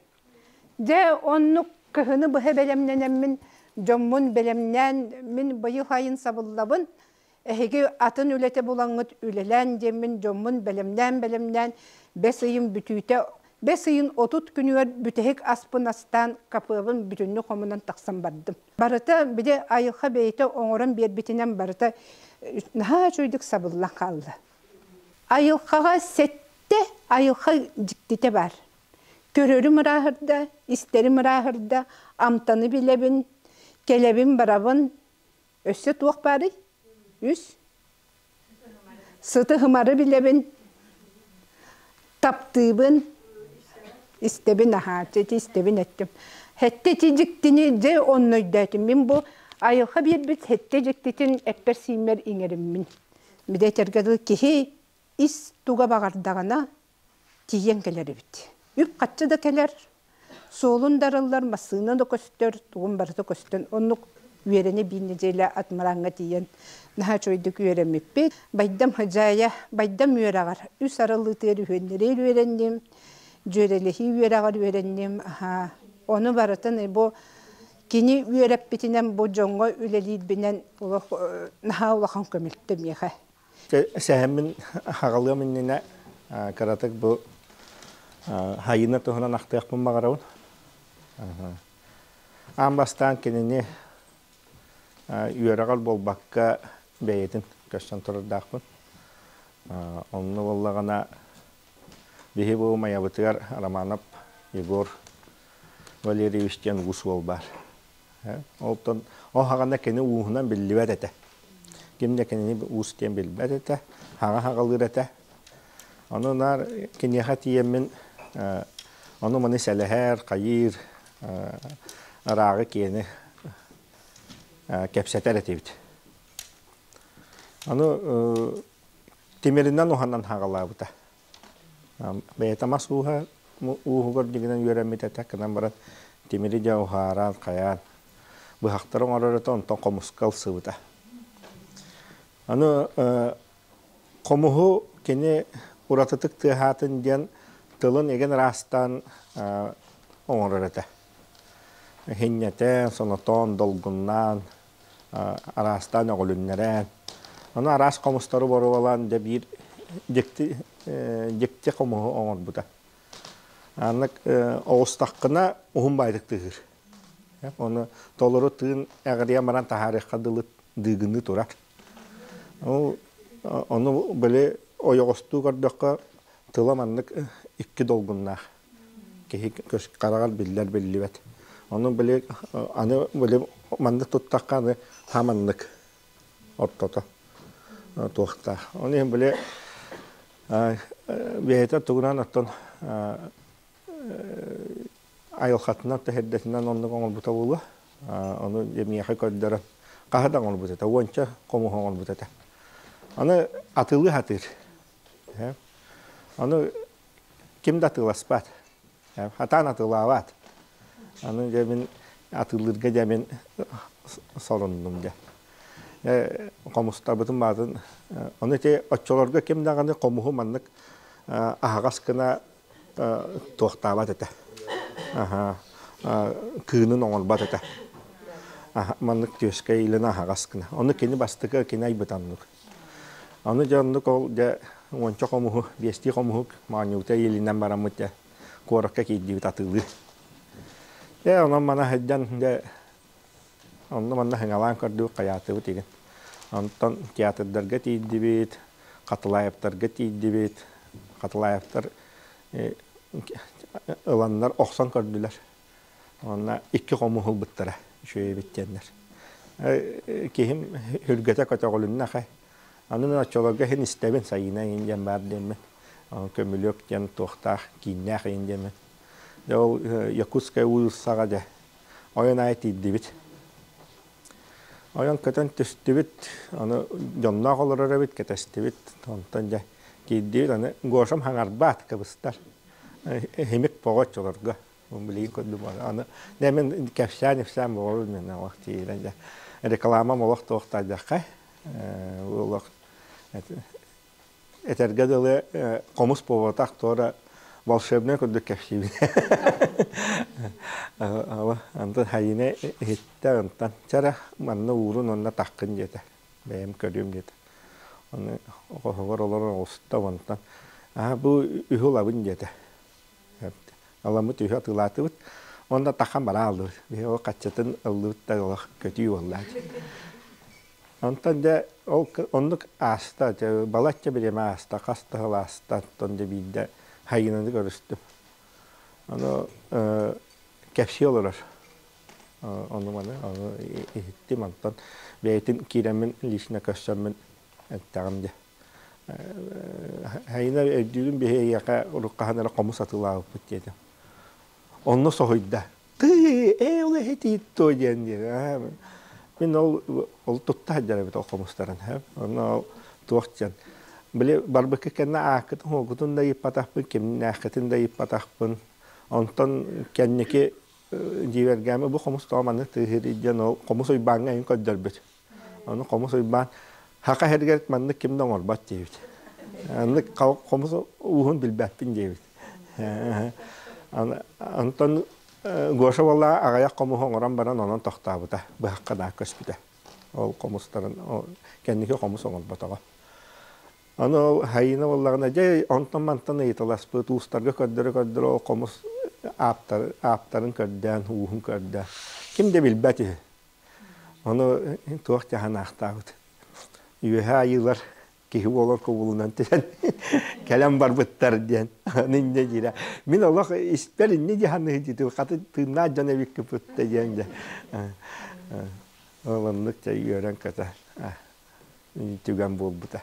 Дьэ, оннук кыһыны быһа бэлэмнэнэммин, дьоммун бэлэмнээн, мин быйыл сайын сабыллабын, эһиги атын үлэтэ булаҥҥыт үлэлээн диэммин дьоммун бэлэмнээн-бэлэмнээн бэс ыйын бүтүүтэ, бэс ыйын 30 күнүгэр бүтэһик аспын астаан кафебын бүтүннүү хомунан тахсан бардым. Барыта били айылҕа бэйэтэ оҥорон биэрбитинэн барыта наһаа үчүгэйдик сабыллан хаалла. Айылҕаҕа сэттэ айылҕа дьиктитэ баар. Көрөрүм ырааһырда, истэрим ырааһырда, амтаны билэбин, кэлэбин барабын. Өссө туох баарый? Үс. Сыты хымары билэбин, таптыыбын, истэбин аһаа, ити истэбин эттим. Хэттэ ити дьиктини дьэ онно өйдөөтүм. Мин бу айылҕа биэрбит хэттэ дьиктитин эппэр-сииммэр иҥэриммин. Бидэ этэргэ дылы киһи ис туга баҕардаҕына тиийэн кэлэр эбит. Үп-харчы да кэлэр, суолун да арыллар, массыына да көстөр, тугун барыта көстөн оннук үөрэнэ биир нэдиэлэ Атмараҥҥа тиийэн наһаа үчүгэйдик үөрэммиппит. Байдам Хадьаайа, Байдам үөрэҕэр үс арыллыытыгар үһүөннэри үөрэнним, дьүөрэлэһии үөрэҕэр үөрэнним. Аһаа, ону барытын бу кини үөрэппитинэн бу дьоҥҥо үлэлиирбинэн олох наһаа улахан көмөлтө миэхэ. Сэһэммин аҕалыам иннинэ кыратык бу Хайына туһунан ахтыахпын баҕарабын. Аан бастаан кинини үөрэҕэр буолбакка бэйэтин көрсөн турардаахпын. Онно буоллаҕына биһи бу Майабытыгар Романов Егор Валерьевич диэн уус уол баар. Онтон ол хаҕана кини ууһунан биллибэт этэ. Ким да кинини уус диэн билбэт этэ, хаҕа хаҕалыыр этэ. Ону наар киниэхэ тиийэммин ону маны сэлэһэр, хайыыр, ырааҕы киэни кэпсэтэр этибит. Аны тимиринэн уһанан хаҕалаабыта. Бэйэтэ мас ууһа ууһугар дьигинэн үөрэммит этэ, гынан баран тимири дьэ уһааран, хайаан быһахтары оҥорор этэ, онтон хомуска ылсыбыта. Аны хомуһу кини уратытык тыаһаатын диэн тылын эгин ыраастаан оҥорор этэ. Иһинньэтэн, сонотоон, долгуннаан, араастаан өҕүлүннэрэн, ону араас хомустары боруобалаан дьэ биир дьикти, дьикти хомуһу оҥорбута. Аннык оҕустаххына уһун баайдык тыаһыыр. Ону толору тыын эҕирийэн баран таһаарыахха дылы дыыгыныы турар. Ол ону били ойоҕостуу көрдөххө тыла маннык икки долгуннаах. Киһи хараҕар биллэр биллибэт. Ону били аны били маннык туттахха аны хаманнык ортото туохтаах. Оны иһин били бэйэтэ тугунан оттон айылҕатынан тэһэрдэтинэн оннук оҥорбута буолуо. Ону миэхэ көрдөрөн хаһа да оҥорбут этэ, уонча хомуһу оҥорбут этэ. Аны атыылыы сатыыр. Аны ким да атыыласпат. Хатаан атыылаабат. Аны дьэ мин атыылыырга дьэ мин соруннум дьэ. Хомустарбытын баатын ону ити оччолорго ким даҕаны хомуһу маннык аһаҕас гына туохтаабат этэ. Кыынын оҥорбот этэ. Маннык түөскэ илин аһаҕас гына. Ону кини бастакы кини айбыт оннук. Аны дьэ оннук ол дьэ уонча хомуһу, биэстии хомуһук моонньуута иилинэн бараммыт дьэ куоракка киирдибит атыылыы. Дьэ онон мана сылдьан дьэ онно манна сыҥалаан көрдүбүт хайаатыбыт игин. Онтон театрдарга тиийдибит, Хатылаевтарга тиийдибит. Хатылаевтар ыланнар охсон көрдүлэр. Онно икки хомуһу ылбыттара үчүгэй эбит диэннэр. Киһим үргэтэ көтөҕүлүннэ ахай. Аны мин оччолорго иһин истэбин Сайыына иһин диэн баар диэммин. Көмүлүөк диэн туохтаах кииннээх иһин диэммин. Дьэ ол Якутская уулуссаҕа дьэ ойон аайы тиийдибит. Ойон көтөн түстүбүт, аны дьонноох олорор эбит, кэтэстибит. Онтон дьэ киирдибит, аны Гошам хаҥарбаат кыбыстар. Химик боҕо оччолорго. Билигин көрдүм аны дьэ мин кэпсээн-ипсээн буолабын мен олох тиийэн дьэ рекламам олох туохтаайдахха олох этэргэ дылы хомус буолбатах туора волшебный курдук кэпсиибин антон хайыны иһиттэ онтон чара манна уурун онно таххын диэтэ бэйэм көрүөм диэтэ оны оҕоһугар олорон оҕуста онтон аа бу үһү ылабын диэтэ Аламмыт үһү атыылаатыбыт. Онно тахан бара алдыбыт. Биһи ол хаччатын ыллыбыт да олох көтүү буолла. Онтон дьэ ол оннук ааста, балачча бириэмэ ааста, хас да сыл ааста, онтон дьэ биирдэ хайыынаны көрүстүм. Ону кэпсии олорор. Ону маны ону иһиттим, онтон бэйэтин киирэммин лично көрсөммүн эттэҕим дьэ. Хайына өйдүүрүм биһи эйиэхэ уруккаһан эрэ хомус атыылаабыппыт диэтим. Онно соһуйда. Тыы, ээ ол эһитиит туо диэн диэн. Мин ол ол тутта сылдьар эбит ол хомустарын. Онно ол туох диэн. Били барбыкка кэннэ ааккытын хуогутун да ыйыппатахпын, кимнээххитин да ыйыппатахпын. Онтон кэнники дьиибэргээмэ бу хомус тоҕо маннык тыаһыырый диэн ол хомус уйбааҥҥа эҥин көрдөрбүт. Ону хомус уйбаан хака иһэригэр маннык ким да оҥорбот диэбит. Аннык хомус ууһун билбэппин диэбит. Онтон Гоша буолла аҕыйах хомуһу оҥорон баран онон тохтообута, быһахха да көспүтэ. Ол хомустарын кэнники хомус оҥорботоҕо. Аны ол Хайыына буоллаҕына дьэ онтон-мантан ыйыталаспыт, уустарга көрдөрө-көрдөрө ол хомус ааптар, ааптарын көрдөөн, ууһун көрдөөн. Ким да билбэт үһү. Ону туох дьаһанаахтаабыт. Үөһэ айыылар киһи буолар кубулунан түһэн кэлэн барбыттар диэн аны инньэ диирэ. Мин олох испэр инньэ дьаһаныһы диэтим хаты тыыннаах дьон эбиккэ пытта диэн дьэ. Ол оннук дьэ үөрэн көтө түгэн буолбута.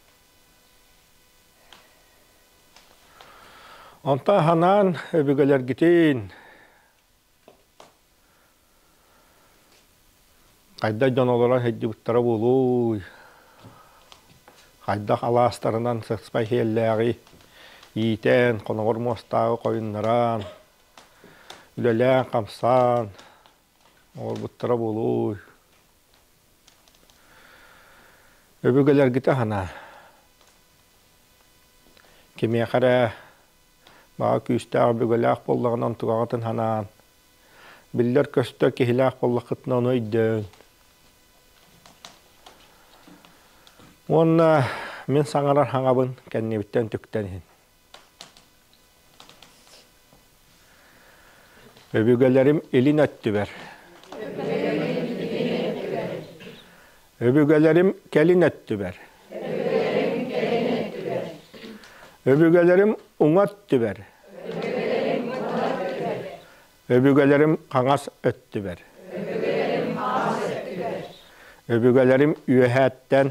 Онтон ханаан өбүгэлэргитин хайдах дьон олорон сылдьыбыттара буолуой? Хайдах алаастарынан сыспай сиэллээҕи иитэн, хоноҕор муостааҕы хойуннаран, үлэлээн-хамсаан олорбуттара буолуой? Өбүгэлэргитэ санаа. Кимиэхэ эрэ баҕа күүстээх өбүгэлээх буоллаҕына онтугаҕытын санаан, биллэр-көстөр киһилээх буоллаххытына ону өйдөөн. Уонна мин саҥарар саҥабын кэннибиттэн түктэн иһин. Өбүгэлэрим илин өттүбэр. Өбүгэлэрим кэлин өттүбэр. Өбүгэлэрим уҥа өттүбэр. Өбүгэлэрим хаҥас өттүбэр. Өбүгэлэрим үөһээттэн.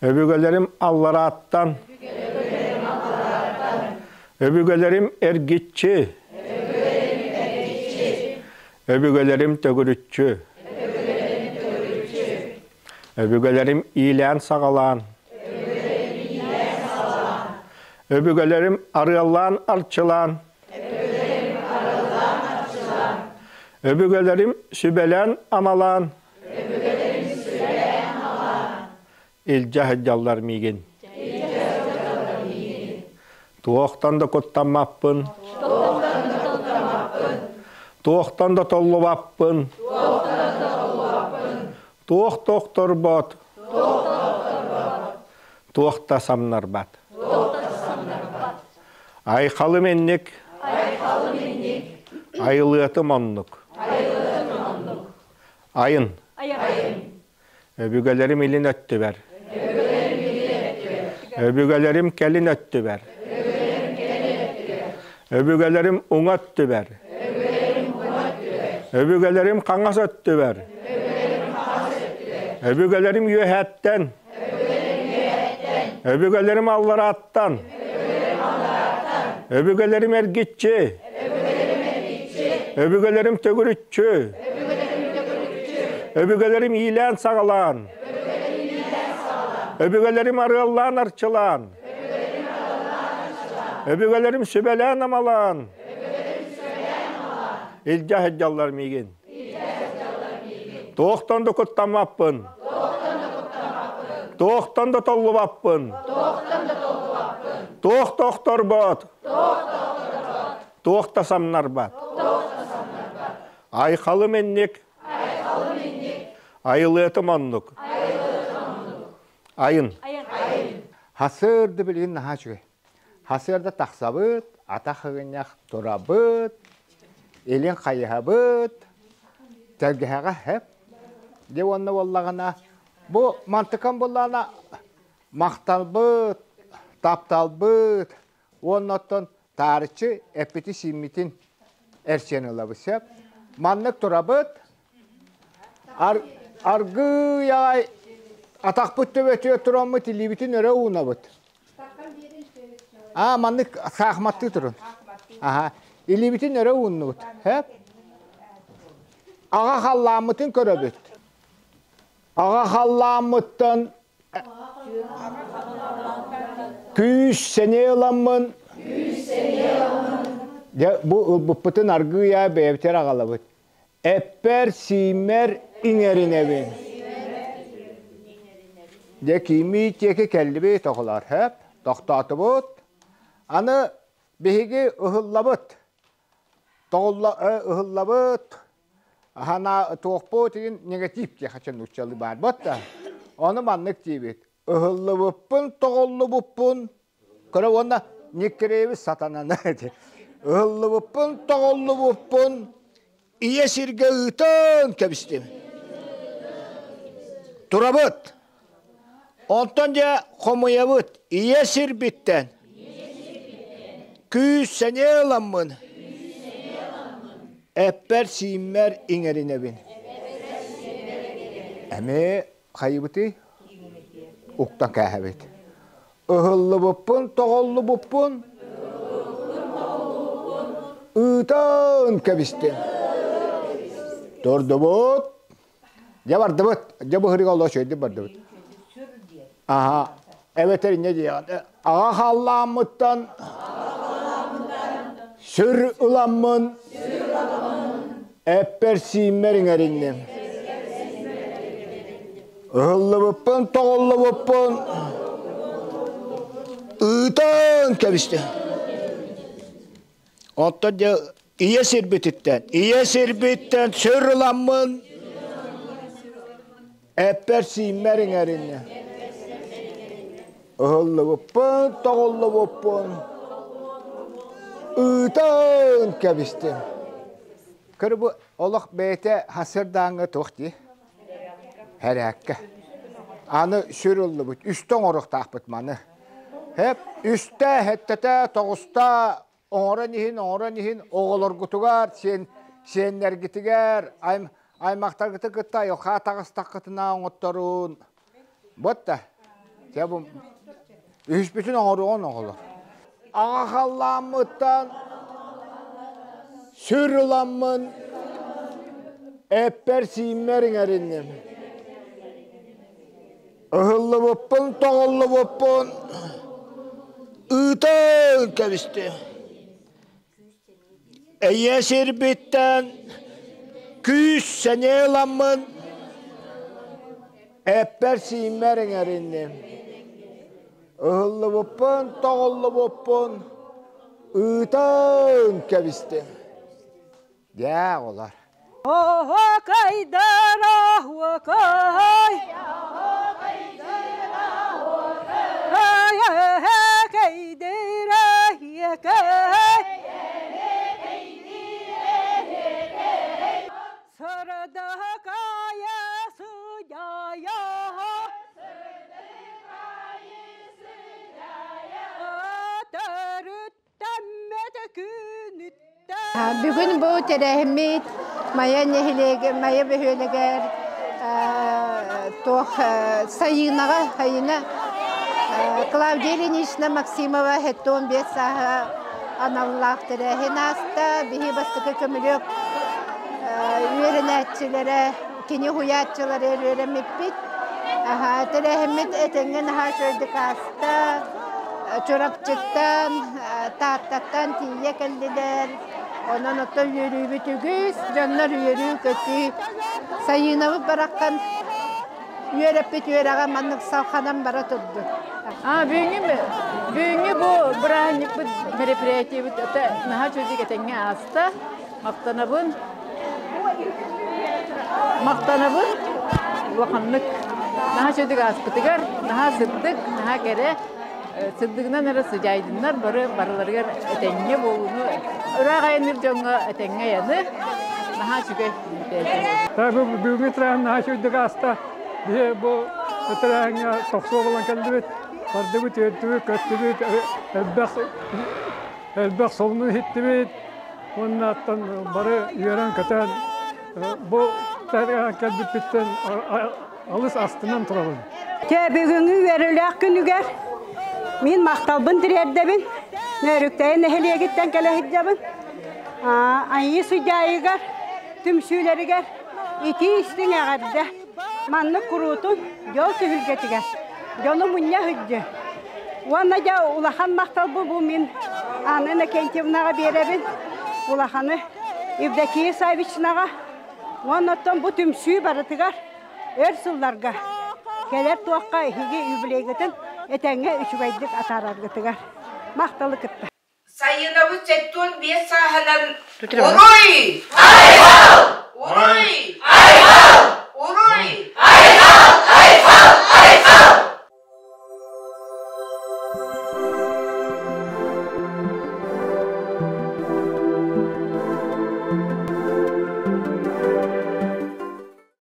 Өбүгэлэрим алларааттан. Өбүгэлэрим эргиччи. Өбүгэлэрим төгүрүччү. Өбүгэлэрим иилээн саҕалаан. Өбүгэлэрим арыаллаан арчылаан. Өбүгэлэрим сүбэлээн амалаан. Илдьэ сылдьаллар миигин. Туохтан да куттаммаппын. Туохтан да толлубаппын. Туох тохторбот. Туох да самнарбат. Айхалым инник. Айылыатым оннук. Айын. Өбүгэлэрим илин өттүбэр. Өбүгэлэрим кэлин өттүбэр. Өбүгэлэрим уҥа өттүбэр. Өбүгэлэрим хаҥас өттүбэр. Өбүгэлэрим үөһээттэн. Өбүгэлэрим алларааттан. Өбүгэлэрим эргиччи. Өбүгэлэрим төгүрүччү. Өбүгэлэрим иилээн саҕалаан. Өбүгэлэрим арыаллаан арчылаан. Өбүгэлэрим сүбэлээн амалаан. Илдьэ сылдьаллар миигин. Туохтан да куттаммаппын. Туохтан да толлубаппын. Туох тохторбот. Туох да самнарбат. Айхалым инник. Айылыатым оннук. Айын. Хасырды билигин наһаа үчүгэй. Хасыарда тахсабыт, атах ыгынньах турабыт, илин хайыһабыт, тэлгэһэҕэ хэп. Дьэ уонна буоллаҕына, бу мантыкам буоллаҕына махталбыт, тапталбыт уонна оттон таарыччы эппити-сииммитин эрчийэн ылабыт сөп. Маннык турабыт, аргыый аҕай атахпыт төбөтүгэр тураммыт илиибитин өрө уунабыт. Аа, маннык саахыматтыы турун. Аха. Илиибитин өрө ууннубут. Хөп. Аҕа халлааммытын көрөбүт. Аҕа халлааммыттан күүс сэниэ ыламмын Дьэ, бу ылбыппытын аргыый бэйэбитигэр аҕалабыт. Эппэр-сииммэр иҥэринэбин. Дьэ, кимии диэки кэллибит, оҕолор, сөп? Тохтоотубут. Аны биһиги ыһыллабыт. Тоҕулла ыһыллабыт. Аһана туохпут иһин негатив диэхэ нууччалыы баар да. Ону маннык диибит. Ыһыллыбыппын, тоҕуллубуппун Көрө уонна Никкиреевич сатананы ыһыллыбыппын, тоҕуллубуппун ийэ сиргэ ыытан кэбистим. Турабыт. Онтон дьэ хомуйабыт ийэ сирбиттэн. Күүс сэниэ ыламмын. Эппэр-сииммэр иҥэринэбин. Эмиэ хайыбытый? Уктан кээһэбит. Ыһыллыбыппын, тоҕоллубуппун ыытан кэбистим. Турдубут. Дьэ бардыбыт. Дьэ быһырыга олох үчүгэйдик бардыбыт. Аха. Эбэтэр инньэ диэҕин. Аҕа халлааммыттан сүр ыламмын эппэр-сииммэр иҥэринним. Ыһыллыбыппын, тоҕуллубуппун ыытан кэбистим. Оттон дьэ ийэ сирбититтэн, ийэ сирбиттэн сүр ыламмын эппэр-сииммэр иҥэриннэ. Ыһыллыбыппын, тоҕуллубуппун ыытан кэбистим. Көрү бу олох бэйэтэ хасырдааҥҥа туох дии? Хэрээккэ. Аны сүр ыллыбыт. Үстэ оҥоруохтаахпыт маны. Хэп үстэ, хэттэтэ, тоҕуста оҥорон иһин, оҥорон иһин оҕолоргутугар, сиэн, сиэннэргитигэр, айм, аймахтаргытын кытта айылҕа таҕыстаххытына оҥотторун. Буотта. Дьэ бу үһүспүтүн оҥоруоҕун оҕолор. Аҕа халлааммыттан сүр ыламмын эппэр-сииммэр иҥэринним. Ыһыллыбыппын, тоҕуллубуппун ыытан кэбистим. Эйэ сирбиттэн күүс сэниэ ыламмын эппэр-сииммэр иҥэринним. Ыһыллыбыппын, тоҕуллубуппун ыытан кэбистим. Дьэ, оҕолор. Оһуокайдар оһуокай Кэйдир эһиэкэй Сырдыкайа сыдьаайа Төрүт Бүгүн бу тэрээһиммит Майа нэһилиэгэ, Майа бөһүөлэгэр туох Сайыынаҕа Сайыына Клавдия Ильинична Максимова 75 сааһа аналлаах тэрээһин ааста. Биһи бастакы көмүлүөк үөрэнээччилэрэ, кини уһуйааччылары үөрэммиппит. Тэрээһиммит этэҥҥэ наһаа үчүгэйдик ааста. Чурапчыттан, Тааттаттан тиийэ кэллилэр. Онон оттон үөрүүбүт үгүс, дьоннор үөрүү-көтүү. Сайыынабыт бараххан үөрэппит үөрэҕэ маннык салханан бара турдун. А, бүгүҥҥү бүгүҥҥү бу бырааһынньыкпыт мероприятиебыт это наһаа үчүгэйдик этэҥҥэ ааста. Махтанабын. Махтанабын улаханнык. Наһаа үчүгэйдик ааспытыгар, наһаа сырдык, наһаа кэрэ. Сырдыгынан эрэ сыдьаайдыннар бары барыларыгар этэҥҥэ буолууну ыраах айанныыр дьоҥҥо этэҥҥэ айаны наһаа үчүгэй Бүгүҥҥү тэрээһин наһаа үчүгэйдик ааста. Биһи бу тэрээһиҥҥэ тохсуо буолан кэллибит. Бардыбыт, үөрдүбүт, көттүбүт, элбэх элбэх солуну иһиттибит. Уонна оттон бары үөрэн-көтөн бу кэлбиппиттэн алыс астынан турабын. Тэ бүгүҥҥү үөрүүлээх күнүгэр мин махталбын тириэрдэбин. Нөөрүктэйин нэһилиэгиттэн кэлэ сылдьабын. Айыы Судьаайыгар, түмсүүлэригэр итии истиҥ эҕэрдэ. Маннык куруутун дьол түһүлгэтигэр дьону мунньа сылдьы. Уонна дьэ улахан махталбын бу мин Анна Иннокентьевнаҕа биэрэбин. Улаханы Евдокия Савичнаҕа уонна оттон бу түмсүү барытыгар өр сылларга кэлэр туохха эһиги юбилейгытын этэҥҥэ үчүгэйдик атаараргытыгар махталы кытта. Сайынабыт 75 сааһынан Уруй! Уруй!